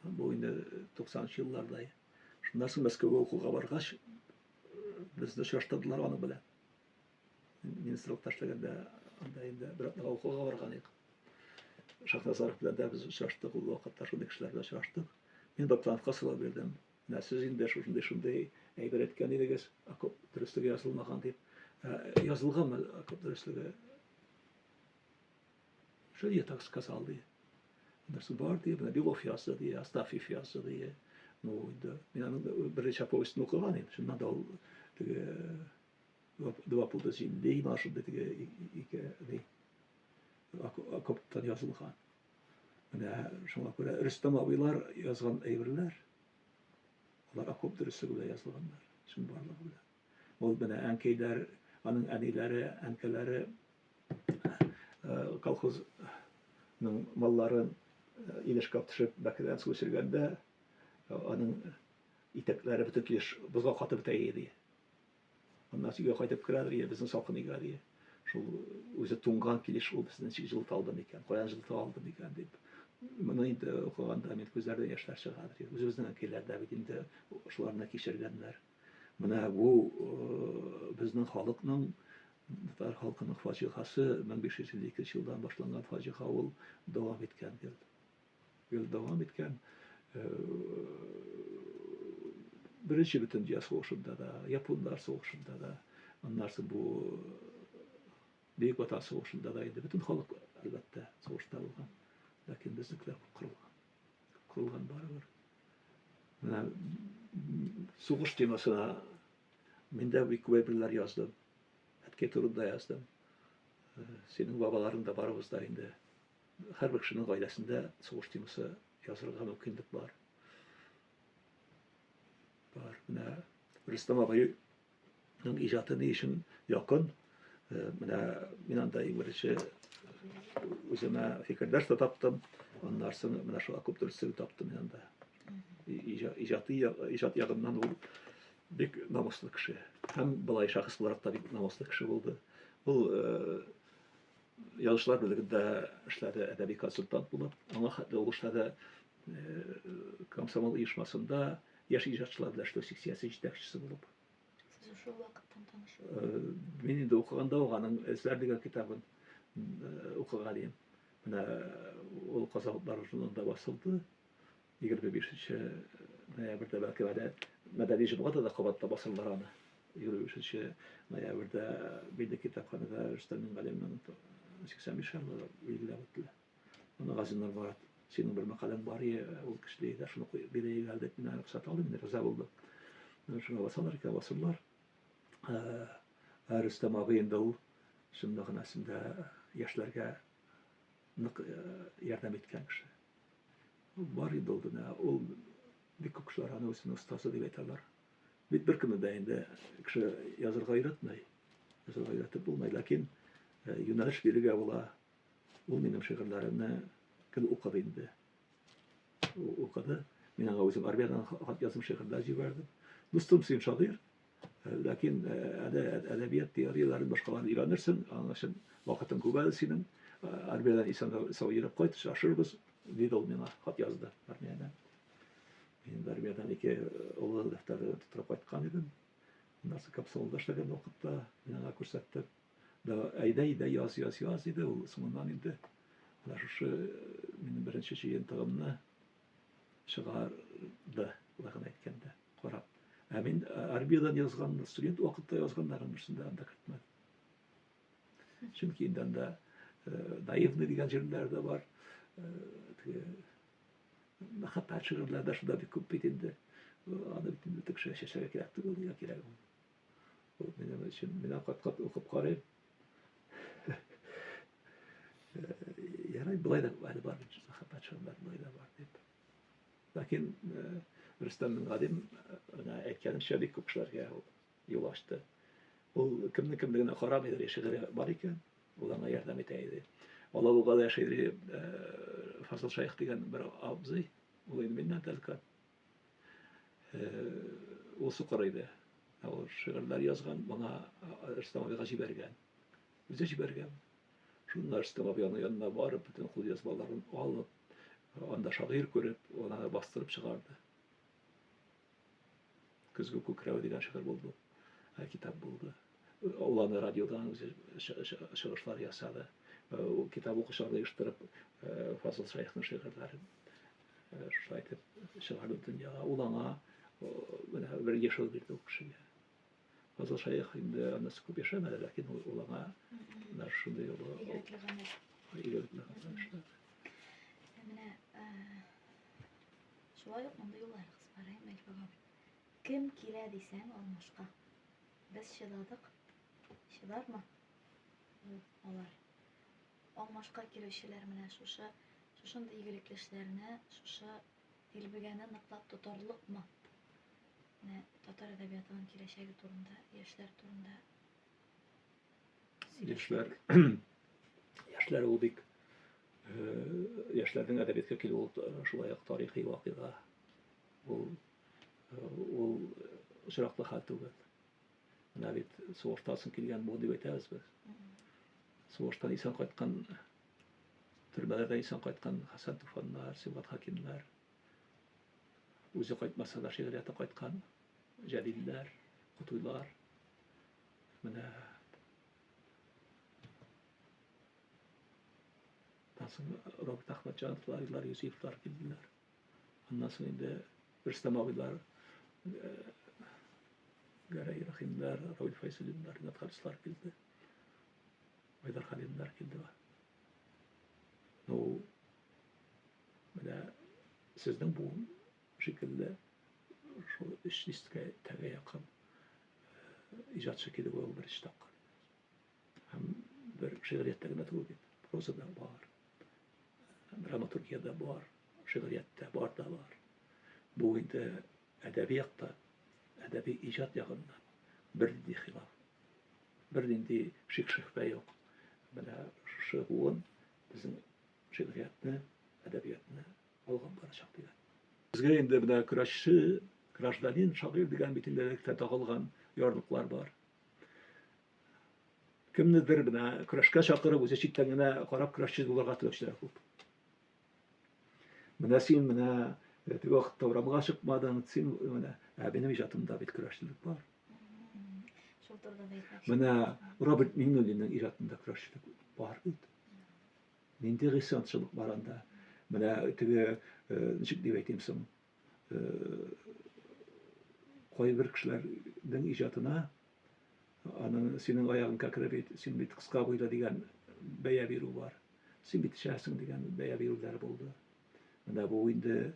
Бу инде 90 елларда. Шуннан соң Мәскәүгә укуга баргач, безне очраштырдылар аның белән. Министрлыкта эшләгәндә анда инде бер атнага укуга барган идек. Шахназаров белән дә без очраштык, ул вакытта шундый кешеләр белән очраштык. Мин докторантка сорау бирдем. Менә сез инде шушындый шундый әйбер әйткән идегез, окоп дөреслеге язылмаган дип. Язылганмы окоп дөреслеге? Что я так сказал, ди. Нәрсә бар, ди, менә Белов язды, ди, Астафьев язды, ди. Ну, инде мин аның берничә повестен укыган идем. Шуннан да ул теге Два пуда земли, менә шундый теге ике ни окоптан язылган. Менә шуңа күрә Рөстәм абыйлар язган әйберләр, алар окоп дөреслеге белән язылганнар, чынбарлыгы белән. Ул менә әнкәйләр, аның әниләре, әнкәләре колхозның малларын инешкә төшеп бәкедән су эчергәндә, аның итәкләре бөтен килеш бозга катып бетә иде. Аннан өйгә кайтып керәдер, я безнең салкын өйгә ди. Шул үзе туңган килеш ул безне ничек җылыта алды микән, каян җылыта алды микән дип. Моны инде укыганда мин күзләрдән яшьләр чыгадыр. Үзебезнең әнкәйләр дә бит инде шуларны кичергәннәр. Менә бу безнең халыкның, татар халкының фаҗигасы 1552 елдан башланган фаҗига ул дәвам иткән гел. Гел дәвам иткән. Беренче бөтендөнья сугышында да, японнар сугышында да, аннан соң бу Бөек Ватан сугышында да инде бөтен халык әлбәттә сугышта булган. Ләкин безнекеләр күп кырылган. Күп кырылган барыбер. Менә сугыш темасына мин дә бик күп әйберләр яздым. Әткәй турында яздым. Синең бабаларың да барыбыз да инде Һәрбер кешенең гаиләсендә сугыш темасы язырга мөмкинлек бар. Бар. Менә Рөстәм абыйның иҗаты ни өчен якын? Менә мин анда иң беренче үземә фикердәш тә таптым. Аннан соң менә шул окоп дөреслеген таптым мин анда. Иҗаты иҗат ягыннан ул бик намуслы кеше. Һәм былай шәхес буларак та бик намуслы кеше булды. Ул Язучылар берлегендә эшләде, әдәби консультант булып. Аңа хәтле ул эшләде комсомол оешмасында яшь иҗатчылар белән эшләү секциясе җитәкчесе булып. Сез шул вакыттан таныш? Мин инде укыганда ук аның Эзләр дигән китабын укыган идем. Менә ул Казан утлары журналында басылды. 25 ноябрьдә бәлки әле Мәдәни җомгада да кабатлап басырлар аны. 25 ноябрьдә Милли китапханәдә Рөстәм Мингалимнең 85 еллыгы билгеләп үтелә. Моны Газинур Морат, синең бер мәкаләң бар ие, ул көчле иде, шуны куеп бирәйек әле дип, мин рөхсәт алдым, инде риза булдым. Шуңа басалар икән, басырлар. Ә Рөстәм абый инде ул чын мәгънәсендә яшьләргә нык ярдәм иткән кеше. Бар инде ул дөнья. Ул бик күп кешеләр аны үзенең остазы дип әйтәләр. Бит беркемне дә инде кеше язырга өйрәтмәй. Язырга өйрәтеп булмый, ләкин юнәлеш бирергә була. Ул минем шигырьләремне гел укыды инде. Укыды. Мин аңа үзем армиядән хат язып шигырьләр җибәрдем. Дустым, син шагыйрь, ләкин әле әдәбият теорияләрен башкаларын өйрәнерсең, аның өчен вакытың күп әле синең. Армиядән исән сау йөреп кайт, очрашырбыз, диде ул миңа, хат язды армиядән. Мин армиядән ике олы дәфтәрне тутырып кайткан идем. Аннан соң комсомолда эшләгән вакытта мин аңа күрсәттем. Да, әйдә, әйдә, яз, яз, яз, диде ул. Соңыннан инде менә шушы минем беренче җыентыгымны чыгарды, болай гына әйткәндә, карап. Ә мин армиядән язган, студент вакытта язганнарын берсен дә анда кертмәдем. Чөнки инде анда наивный дигән җирләр дә бар. Теге мәхәббәт шигырьләр дә шунда бик күп бит инде. Аны бит инде кешегә чәчәргә кирәк түгел, нигә кирәк ул? Ул минем өчен, мин кат-кат укып карыйм. Ярай, болай да әле бар бит, мәхәббәт шигырьләр болай да бар дип. Ләкин Рөстәм Мингалим, менә әйткәнемчә, бик күп кешеләргә ул юл ачты. Ул кемнең кемлегенә карамый, шигыре бар икән, ул аңа ярдәм итә иде. Алабугада яши Фазыл Шәех дигән бер абзый, ул инде миннән дә өлкән. Ул сукыр иде. Ул шигырьләр язган, моңа Рөстәм абыйга җибәргән. Үзе җибәргән. Шунда Рөстәм абый аның янына барып, бөтен кулъязмаларын алып, анда шагыйрь күреп, аны бастырып чыгарды. Көзге күкрәү дигән шигырь булды. Китап булды. Ул аны радиодан үзе чыгышлар ясады. Ул китап укучыларны оештырып, Фазыл Шәехнең шигырьләрен шулай итеп чыгарды дөньяга. Ул аңа менә бер яшәү бирде ул кешегә. Фазыл Шәех инде анысы күп яшәмәде, ләкин ул аңа менә шундый олы игелекле гамәл. Игелекле гамәл эшләде. Менә шулай ук мондый юлларыгыз бар, әй, Мәлбәк абый. Кем килә дисәң алмашка. Без чыдадык. Чыдармы? Ул алар. Алмашка килүчеләр менә шушы шушындый игелекле эшләрне, шушы дилбегәне ныклап тотарлыкмы? Менә татар әдәбиятының киләчәге турында, яшьләр турында Яшьләр яшьләр ул бик яшьләрнең әдәбиятка килүе ул шулай ук тарихи вакыйга. Ул ул очраклы хәл түгел. Менә бит сугыштан соң килгән буын дип әйтәбез без. Сугыштан исән кайткан, төрмәләрдән исән кайткан Хәсән Туфаннар, Сибгат Хәкимнәр, үзе кайтмаса да шигърияте кайткан Җәлилләр, Кутуйлар. Менә Аннан соң Роберт Әхмәтҗановлар, Илдар Юзиевлар килделәр. Аннан соң инде Рөстәм абыйлар, Гәрәй Рәхимнәр, Равил Фәйзуллиннар, Ринат Харислар килде. Айдар Хәлимнәр килде. Ну, менә сезнең буын шикелле шул өч дистәгә тәгә якын иҗатчы килеп ул беренче тапкыр. Һәм бер шигърияттә генә түгел бит, прозада бар, драматургиядә бар, шигърияттә бар да бар. Бу инде әдәби якта, әдәби иҗат ягыннан бернинди хилаф, бернинди шик-шөбһә юк. Менә шушы буын безнең шигъриятне, әдәбиятны алга барачак дигән. Безгә инде менә көрәшче, гражданин, шагыйрь дигән бит инде электә тагылган ярлыклар бар. Кемнедер менә көрәшкә чакырып, үзе читтән генә карап көрәшче булырга теләүчеләр күп. Менә син менә теге вакытта урамга чыкмадың, син менә, ә минем иҗатымда бит көрәшчелек бар. Шул турыда да әйтмәкче. Менә Роберт Миңнуллинның иҗатында көрәшчелек бар бит. Нинди гыйсьянчылык бар анда. Менә теге, ничек дип әйтим соң, кайбер кешеләрнең иҗатына аның синең аягың кәкре бит, син бит кыска буйлы дигән бәя бирү бар. Син бит эчәсең дигән бәя бирүләр булды. Менә бу инде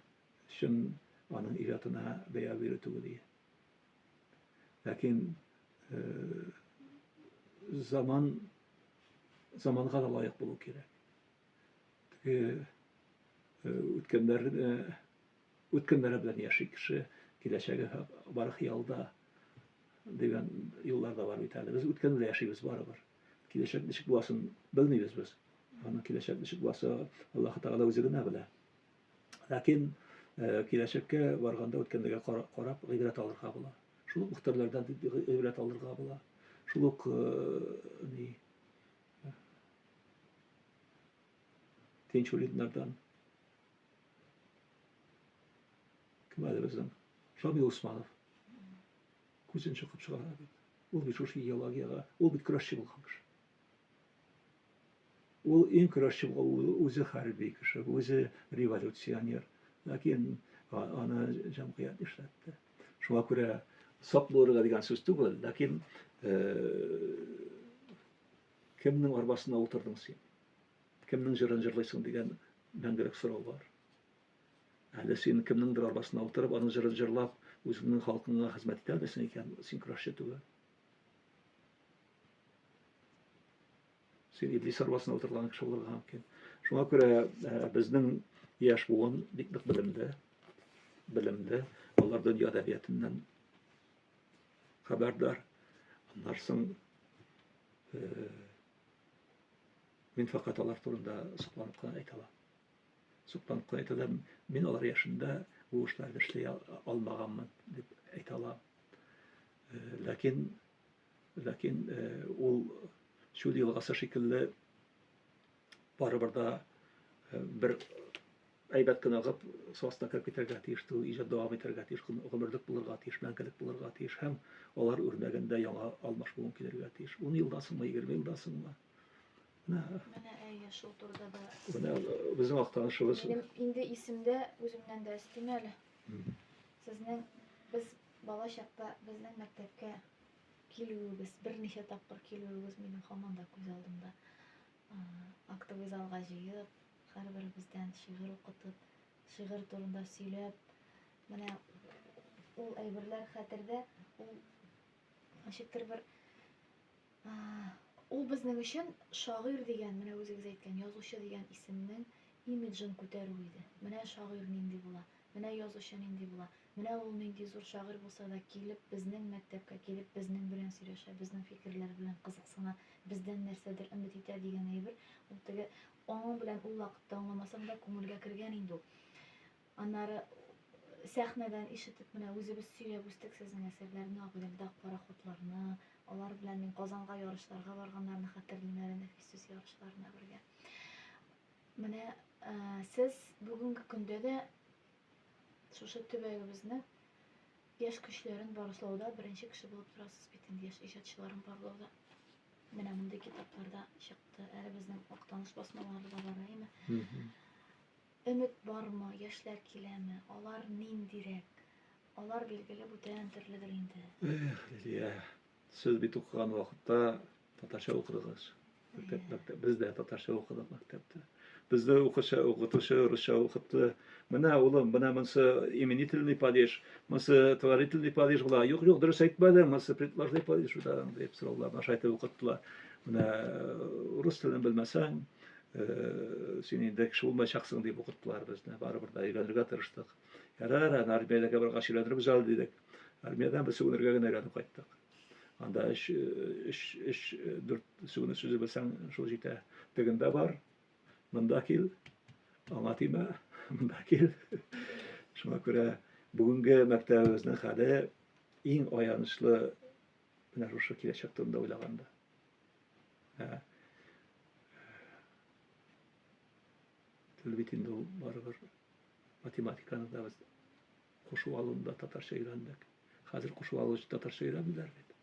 чын аның иҗатына бәя бирү түгел. Ләкин заман заманга да лаек булу кирәк. Теге үткәннәрне үткәннәре белән яши кеше, киләчәге бары хыялда дигән юллар да бар бит әле. Без үткән белән яшибез барыбер. Киләчәк ничек буласын белмибез без. Аның киләчәк ничек буласы Аллаһ Тәгалә үзе генә белә. Ләкин киләчәккә барганда үткәннәргә карап гыйбрәт алырга була. Шул ук мөхтәрләрдән гыйбрәт алырга була. Шул ук ни Тинчуриннардан. Кем әле безнең? Шамил Усманов. Күзен чокып чыгара бит. Ул бит шушы идеологиягә, ул бит көрәшче булган кеше. Ул иң көрәшче булган, ул үзе хәрби кеше, үзе революционер. Ләкин аны җәмгыять эшләтте. Шуңа күрә сак булырга дигән сүз түгел, ләкин кемнең арбасына утырдың син? Кемнең җырын җырлыйсың дигән мәңгелек сорау бар. Әле син кемнеңдер арбасына утырып, аның җырын җырлап, үзеңнең халкыңа хезмәт итә алмыйсың икән, син көрәшче түгел. Син иблис арбасына утырган кеше булырга мөмкин. Шуңа күрә безнең яшь буын бик нык белемле, белемле. Алар дөнья әдәбиятыннан хәбәрдар. Аннан соң мин фәкать алар турында сокланып кына әйтә алам. Сокланып кына әйтә алам. Мин алар яшендә бу эшләрне эшли алмаганмын дип әйтә алам. Ләкин Ләкин ул чүл елгасы шикелле барыбер да бер әйбәт кенә агып, су астына кереп китәргә тиеш түгел, иҗат дәвам итәргә тиеш, гомерлек булырга тиеш, мәңгелек булырга тиеш һәм алар үрнәгендә яңа алмаш буын килергә тиеш. 10 елдан соңмы, 20 елдан соңмы? Менә, Менә әйе, шул турыда да. Менә безнең Актанышыбыз. Минем инде исемдә, үземнән дә өстим әле. Сезнең без Бала чакта безнең мәктәпкә килүегез, берничә тапкыр килүегез минем һаман да күз алдымда. Актовый залга җыеп, һәрберебездән шигырь укытып, шигырь турында сөйләп, менә ул әйберләр хәтердә, ул ничектер бер ул безнең өчен шагыйрь дигән, менә үзегез әйткән язучы дигән исемнең имиджын күтәрү иде. Менә шагыйрь нинди була, менә язучы нинди була. Менә ул нинди зур шагыйрь булса да, килеп, безнең мәктәпкә килеп, безнең белән сөйләшә, безнең фикерләр белән кызыксына, бездән нәрсәдер өмет итә дигән әйбер, ул теге аңың белән ул вакытта аңламасаң да, күңелгә кергән инде ул. Аннары сәхнәдән ишетеп, менә үзебез сөйләп үстек сезнең әсәрләрне, Агыйделдә пароходларны, алар белән мин Казанга ярышларга барганнарны хәтерлим әле, нәфис сүз ярышларына бергә. Менә сез бүгенге көндә дә Шушы төбәгебезнең яшь көчләрен барлауда беренче кеше булып торасыз бит инде, яшь иҗатчыларын барлауда. Менә мондый китаплар да чыкты. Әле безнең Актаныш басмалары да бар, әйеме? Өмет бармы? Яшьләр киләме? Алар ниндирәк? Алар билгеле бүтән төрледер инде. Эх, Лилия, сез бит укыган вакытта татарча укыдыгыз. Мәктәп, мәктәп, без дә татарча укыдык мәктәптә. Безне укучы, укытучы русча укытты. Менә, улым, менә монысы именительный падеж, монысы творительный падеж була. Юк, юк, дөрес әйтмәдең, монысы предложный падеж була, дип сорауларны аша әйтеп укыттылар. Менә рус телен белмәсәң, син инде кеше булмаячаксың дип укыттылар безне. Барыбер дә өйрәнергә тырыштык. Ярар, аны армиядәге баргач өйрәнербез әле дидек. Армиядән без сүгенергә генә өйрәнеп кайттык. Анда өч, өч, өч, дүрт сүгенү сүзе белсәң, шул җитә. Тегендә бар, монда кил, аңа тимә, монда кил. Шуңа күрә бүгенге мәктәбебезнең хәле иң аянычлы менә шушы киләчәк турында уйлаганда. Ә, тел бит инде ул барыбер математиканы да без кушу алуны да татарча өйрәндек. Хәзер кушу алу өчен татарча өйрәнмиләр бит.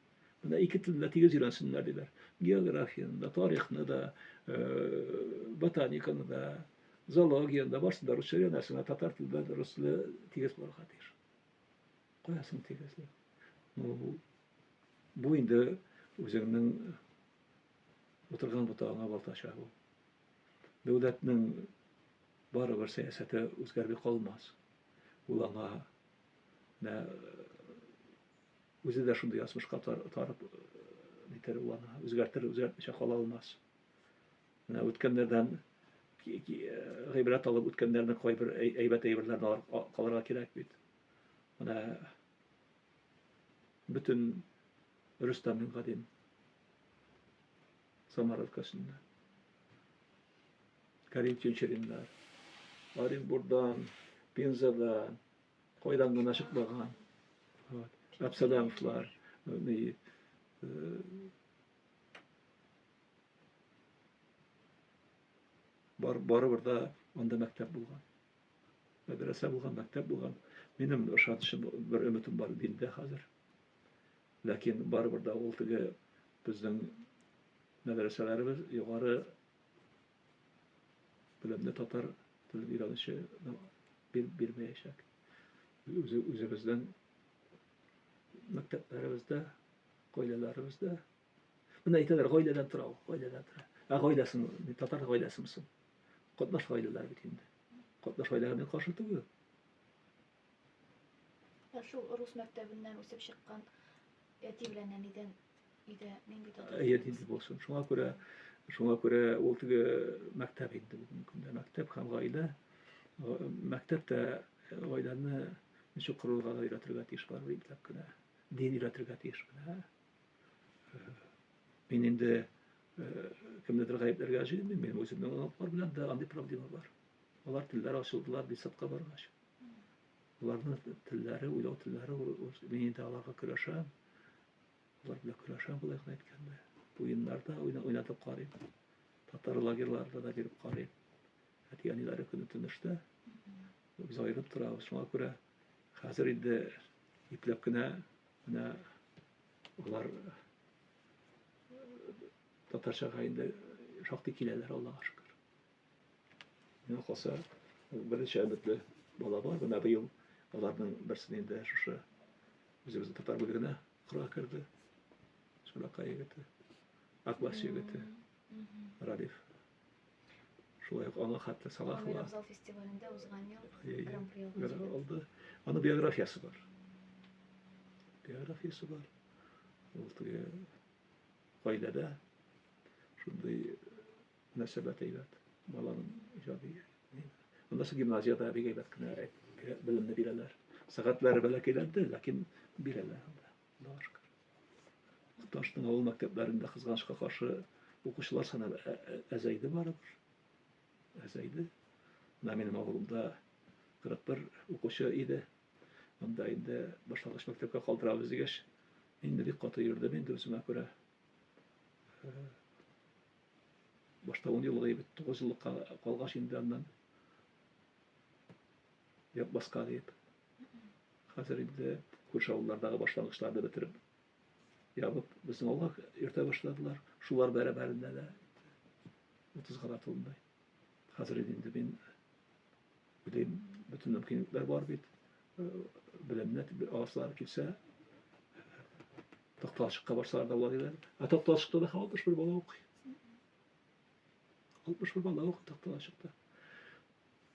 Менә ике телне дә тигез өйрәнсеннәр диләр. Географияне дә, тарихны да, э, ботаниканы да, зоологияне дә, барысын да русча өйрәнәсең, ә татар теле белән рус теле тигез булырга тиеш. Кая соң тигезлек? Ну, бу инде үзеңнең утырган ботагыңа балта чабу. Дәүләтнең барыбер сәясәте үзгәрми калмас. Ул аңа менә үзе дә шундый язмышка тарып нитәр ул аны үзгәртер, үзгәртмичә кала алмас. Менә үткәннәрдән гыйбрәт алып үткәннәрнең кайбер әйбәт әйберләрен алып калырга кирәк бит. Менә бөтен Рөстәм Мингадин Самара өлкәсендә. Кәрим Тинчуриннар, Оренбургдан, Пензадан, кайдан гына чыкмаган. Вот. Әбсәләмовлар, ни, бар, барыбер да анда мәктәп булган. Мәдрәсә булган, мәктәп булган. Минем ышанычым, бер өметем бар диндә хәзер. Ләкин барыбер дә ул теге безнең мәдрәсәләребез югары белемне татар телен өйрәнүче бирмәячәк. Үзе, үзебезнең мәктәпләребездә, гаиләләребездә. Менә әйтәләр, гаиләдән тора ул, гаиләдән тора. Ә гаиләсен, татар гаиләсеме соң? Катнаш гаиләләр бит инде. Катнаш гаиләгә мин каршы түгел. Ә шул рус мәктәбеннән үсеп чыккан әти белән әнидән өйдә нинди татар Әйе, нинди булсын. Шуңа күрә, шуңа күрә ул теге мәктәп инде бүгенге көндә мәктәп һәм гаилә. Мәктәп тә гаиләне ничек корырга да өйрәтергә тиеш барыбер ипләп кенә. Дин өйрәтергә тиеш менә. Мин инде кемнедер гаепләргә җыенмыйм, минем үземнең оныклар белән дә андый проблема бар. Алар телләр ачылдылар детсадка баргач. Аларның телләре, уйлау телләре, мин инде аларга көрәшәм. Алар белән көрәшәм, болай гына әйткәндә. Уеннарда уйнатып карыйм. Татар лагерьларында да биреп карыйм. Әти-әниләре көне төн эштә. Без аерып торабыз. Шуңа күрә хәзер инде ипләп кенә менә алар татарчага инде шактый киләләр, Аллага шөкер. Миңа калса, берничә өметле бала бар. Менә быел аларның берсен инде шушы үзебезнең татар бүлегенә укырга керде. Шунака егете, Акбаш егете, Ралиф. Шулай ук аңа хәтле Салахова. Амир Абзал фестивалендә узган ел гран-при алды. Аның биографиясе бар. Биографиясе бар. Ул теге гаиләдә шундый Мөнәсәбәт әйбәт. Баланың иҗади. Аннан соң гимназиядә бик әйбәт кенә белемне бирәләр. Сәгатьләре бәләкәйләнде, ләкин бирәләр анда. Аллага шөкер. Ташның авыл мәктәпләрендә кызганычка каршы укучылар саны әзәйде барыбер. Әзәйде. Менә минем авылымда 41 укучы иде. Анда инде башлангыч мәктәпкә калдырабыз дигәч, инде бик каты йөрдем инде үземә күрә. Башта 10 еллык ебет, 9 еллыкка калгач инде аннан япмаска дип. Хәзер инде күрше авыллардагы башлангычларны бетереп, ябып, безнең авылга йөртә башладылар. Шулар бәрабәрендә дә 30-га да тулмый. Хәзер инде мин уйлыйм, бөтен мөмкинлекләр бар бит. Белемне аласылар килсә, Такталачыкка барсалар да була диләр. Ә Такталачыкта да 61 бала укый. 61 бала укый Такталачыкта.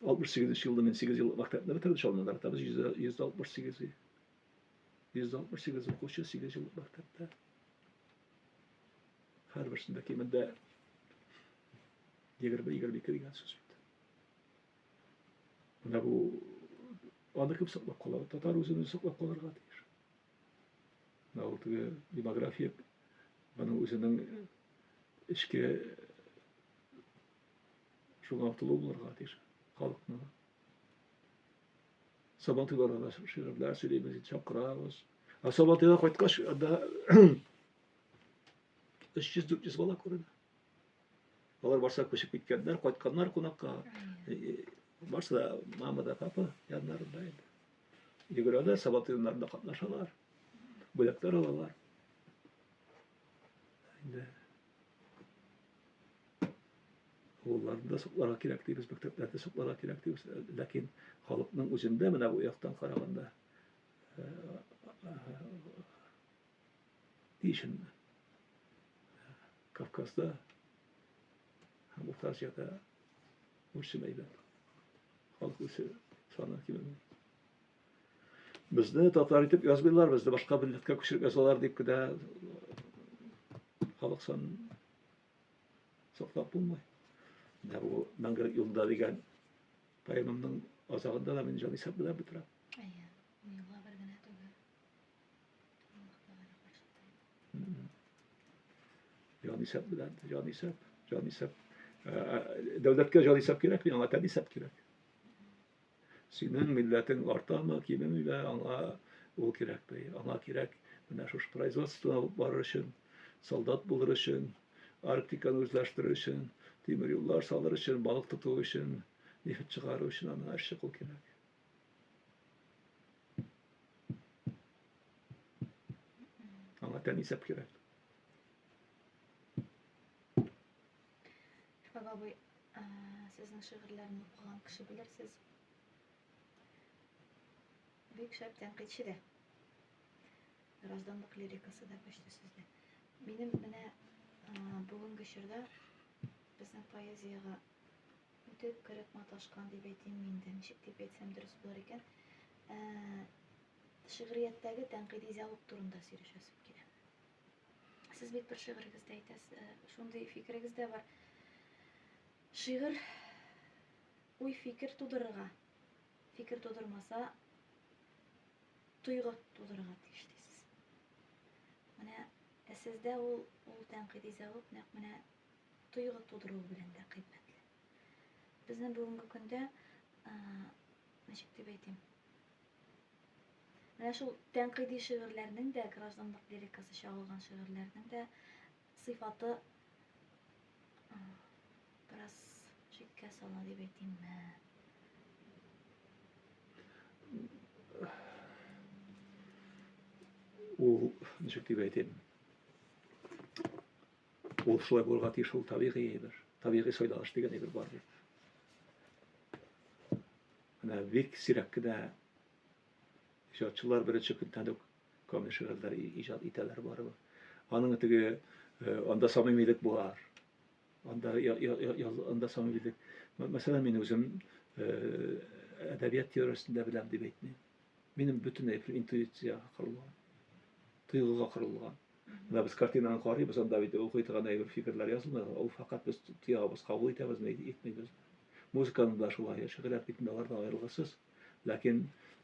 68 елда мин 8 ел мәктәпне бетердем, Чаллыда без 168 168 укучы 8 ел мәктәптә. Һәрберсендә кимендә 20-22 дигән сүз бит. Менә бу аны кем саклап кала? Татар үзен үзе саклап калырга тиеш. Менә ул теге демография аның үзенең эчке шуңа омтылу булырга тиеш халыкның. Сабантуйларда да шигырьләр сөйлибез, чакырабыз. Ә Сабантуйга кайткач, анда 300-400 бала күренә. Алар барса күчеп киткәннәр, кайтканнар кунакка. Барсы да мама да папа яннарында инде. Йөгерәләр, Сабантуй уеннарында катнашалар. Бүләкләр алалар. Инде авылларны да сакларга кирәк дибез, мәктәпләрне сакларга кирәк дибез. Ләкин халыкның үзендә менә бу яктан караганда ни өчен Кавказда һәм Урта Азиядә үрчем әйбәт. Халык үсә, саны кимеми. Безне татар итеп язмыйлар, безне башка милләткә күчереп язалар дип кенә халык санын саклап булмый. Менә бу Мәңгелек юлында дигән поэмамның азагында да мин җанисәп белән бетерәм. Әйе, бу юлга бер генә түгел. Аллаһ Тәгалә каршында. Җанисәп белән, җанисәп, җанисәп. Дәүләткә җанисәп кирәкми, аңа тәнисәп кирәк. Синең милләтең артамы, кимеми аңа ул кирәкми. Аңа кирәк менә шушы производство алып барыр өчен, солдат булыр өчен, Арктиканы үзләштерер өчен, тимер юллар салыр өчен, балык тоту өчен, нефть чыгару өчен аңа эшче кул кирәк. Аңа тән исәп кирәк. Шәфәк абый, сезнең шигырьләрне укыган кеше белер, сез бик шәп тәнкыйтьче дә. Гражданлык лирикасы да көчле сездә. Минем менә бүгенге чорда безнең поэзиягә үтеп кереп маташкан дип әйтимме инде, ничек дип әйтсәм дөрес булыр икән. Шигърияттәге тәнкыйди зәвык турында сөйләшәсем килә. Сез бит бер шигырегездә әйтәсез, э, шундый фикерегез дә бар. Шигырь уй фикер тудырырга, фикер тудырмаса, тойгы тудырырга тиеш дисез. Менә ә сездә ул ул тәнкыйди зәвык нәкъ менә тойгы тудыру белән дә кыйммәтле. Безнең бүгенге көндә, э, ничек дип әйтим, Менә шул тәнкыйди шигырьләрнең дә, гражданлык лирикасы чагылган шигырьләрнең дә сыйфаты бераз шиккә сала дип әйтимме? Ул, ничек дип әйтим, ул шулай булырга тиеш, ул табигый әйбер. Табигый сайланыш дигән әйбер бар бит. Менә бик сирәк кенә иҗатчылар беренче көннән үк камил шигырьләр иҗат итәләр барыбер. Аның теге э, анда самимилек бар. Анда анда самимилек. Мәсәлән, мин үзем э, әдәбият теориясен дә беләм дип әйтмим. Минем бөтен әйбер интуициягә корылган. Тойгыга корылган. Менә без картинаны карыйбыз, анда бит укый торган әйбер фикерләр язылмый, ул фәкать без тоябыз, кабул итәбезме, итмибез. Музыканың да шулай, шигърият бит инде алардан аерылгысыз. Ләкин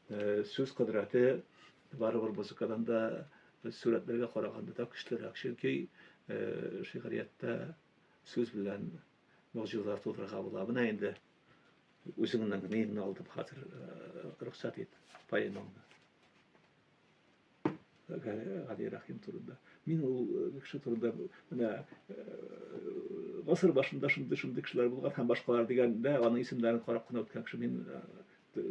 э, сүз кодрәте барыбер музыкадан да сурәтләргә караганда да көчлерәк. Чөнки э, шигърияттә сүз белән могҗизалар тудырырга була. Менә инде үзеңнең ниеңне алдым хәзер, э, рөхсәт ит поэмаңны. Гали Рәхим турында. Мин ул э, кеше турында менә э, гасыр башында шундый шундый кешеләр булган һәм башкалар дигәндә аның исемнәрен карап кына үткән кеше. Мин э,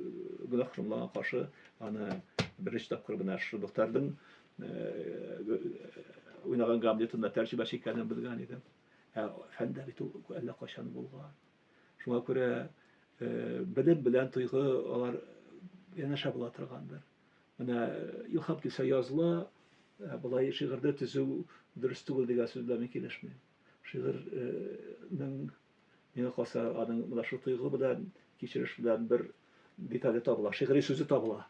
гөнаһ шомлага каршы аны беренче тапкыр менә шушы Мөхтәрнең уйнаган Гамлетында тәрҗемәче икәнен белгән идем. Ә фәндә бит ул әллә кайчан булган. Шуңа күрә белем белән тойгы алар янәшә була торгандыр. Менә илһам килсә языла, ә болай шигырьне төзү дөрес түгел дигән сүз белән мин килешмим. Шигырьнең миңа калса аның менә шул тойгы белән, кичереш белән бер детале табыла, шигъри сүзе табыла.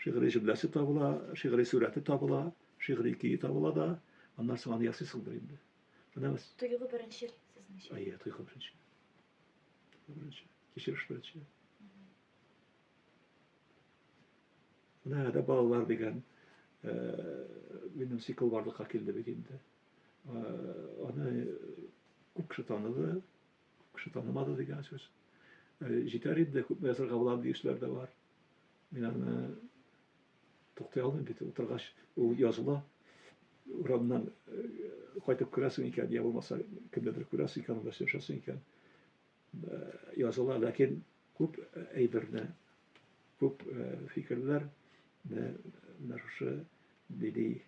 Шигъри җөмләсе табыла, шигъри сурәте табыла, шигъри көе табыла да, аннан соң аны ясыйсыңдыр инде. Менә без Тойгы беренчел сезнеңчә. Әйе, тойгы беренче. Тойгы беренче. Кичереш беренче. Менә әдәп балалар дигән э, минем цикл барлыкка килде бит инде. Э, аны күп кеше таныды, күп кеше танымады дигән сүз. Э, җитәр инде, күпме язарга була диючеләр дә бар. Мин аны туктый алмыйм бит, утыргач ул языла. Урамнан кайтып керәсең икән, я булмаса кемдәдер күрәсең икән, анда сөйләшәсең икән, языла. Ләкин күп әйберне, күп фикерләр менә шушы дини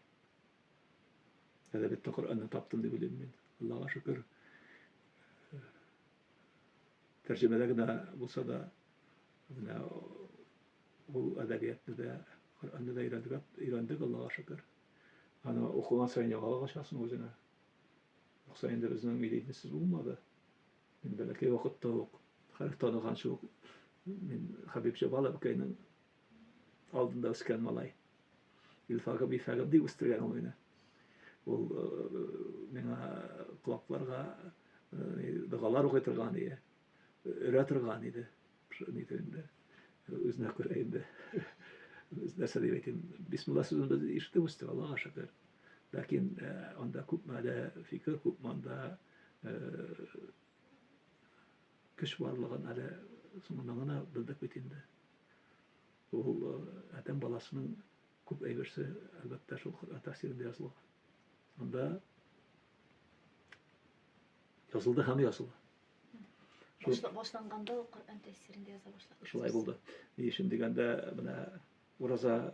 әдәбиятта Коръәнне таптым дип уйлыйм мин. Аллага шөкер, тәрҗемәдә генә булса да, менә ул әдәбиятны да, Коръәнне дә өйрәндек, өйрәндек, Аллага шөкер. Аны укыган саен яңалык ачасың үзеңә. Юкса инде безнең милли динсез булмады. Мин бәләкәй вакытта ук, хәреф таныганчы ук, мин Хәбиб Җабал әбекәйнең алдында үскән малай. Илфагым, Ифагым дип үстергән ул мине. Ул миңа колакларга догалар укый торган иде, өрә торган иде. Нидер инде, үзенә күрә инде. Нәрсә дип әйтим, бисмилла сүзен без ишетеп үстек, Аллага шөкер. Ләкин анда күпме әле фикер, күпме анда көч барлыгын әле соңыннан гына белдек бит инде. Ул адәм баласының күп әйберсе, әлбәттә, шул Коръән тәфсирендә язылган. Анда язылды һәм языла. Башланганда ук Коръән тәфсирендә яза башладык. Шулай булды. Ни өчен дигәндә, менә ураза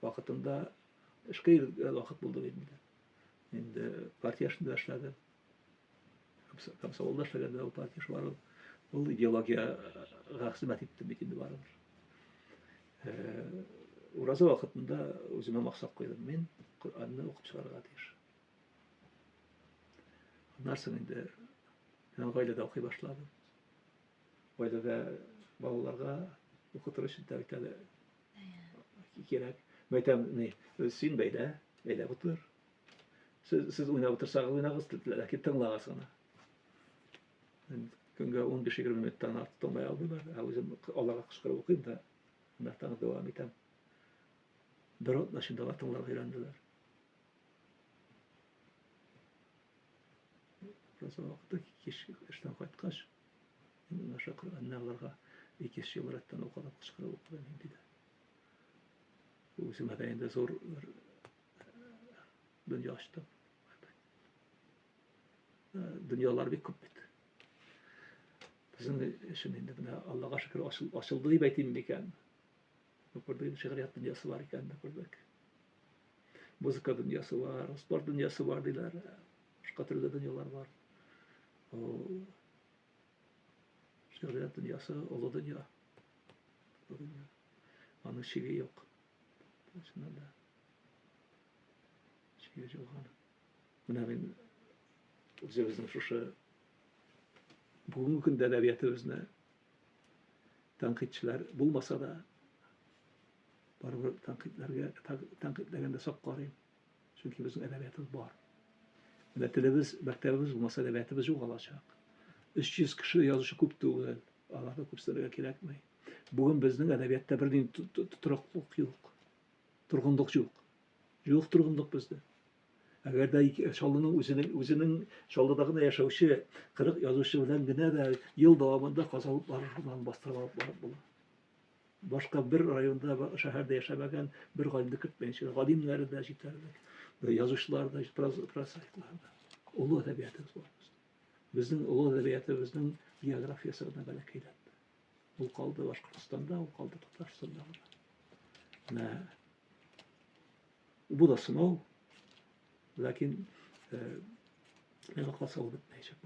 вакытында эшкә йөргән вакыт булды бит инде. Инде партия эшендә эшләдем. Комсомолда эшләгәндә ул партия эше бар. Ул идеологиягә хезмәт итте бит инде барыбер. Ураза вакытында үземә максат куйдым. Мин Коръәнне укып чыгарга тиеш. Аннан соң инде мин гаиләдә укый башладым. Гаиләдә балаларга укытыр өчен дә бит әле кирәк. Мин әйтәм, ни, син бәйлә, бәйләп утыр. Сез, сез уйнап утырсагыз, уйнагыз, ләкин тыңлагыз гына. Көнгә 15-20 минуттан артык тыңлый алмыйлар. Ә үзем аларга кычкырып укыйм да, аннан тагын дәвам итәм. Бер атна эчендә алар тыңларга өйрәнделәр. Ураза вакыты кич эштән кайткач, мин менә шул Коръәнне аларга 200 ел рәттән укыдым, кычкырып укыдым инде дә. Үземә дә инде зур бер дөнья ачтым. Дөньялар бик күп бит. Безнең өчен инде менә Аллага шөкер ачылды дип әйтим микән? Күрдек, шигърият дөньясы бар икән, күрдек. Музыка дөньясы бар, спорт дөньясы бар диләр. Башка төрле дөньялар бар. Ул шигърият дөньясы олы дөнья. Олы дөнья. Аның чиге юк. Чыннан да. Чиге юк аның. Менә мин үзебезнең шушы бүгенге көндә әдәбиятыбызны тәнкыйтьчеләр булмаса да, барыбер тәнкыйтьләргә тәнкыйтьләгәндә сак карыйм. Чөнки безнең әдәбиятыбыз бар. Менә телебез, мәктәбебез булмаса, әдәбиятыбыз югалачак. 300 кеше язучы күп түгел, аларны күпсенергә кирәкми. Бүген безнең әдәбиятта бернинди тотрыклык юк. Торгынлык юк. Юк торгынлык бездә. Әгәр дә Чаллының үзенең үзенең Чаллыда гына яшәүче 40 язучы белән генә дә ел дәвамында Казан утлары журналын бастырып алып барып була. Башка бер районда, шәһәрдә яшәмәгән бер галимне кертмәенчә, галимнәре дә җитәрлек, язучылар да, прозаиклар да. Олы әдәбиятыбыз бар безнең. Безнең олы әдәбиятыбызның географиясе гына бәләкәйләнде. Ул калды Башкортстанда, ул калды Татарстанда гына. Менә Бу да сынау, ләкин миңа калса ул бетмәячәк.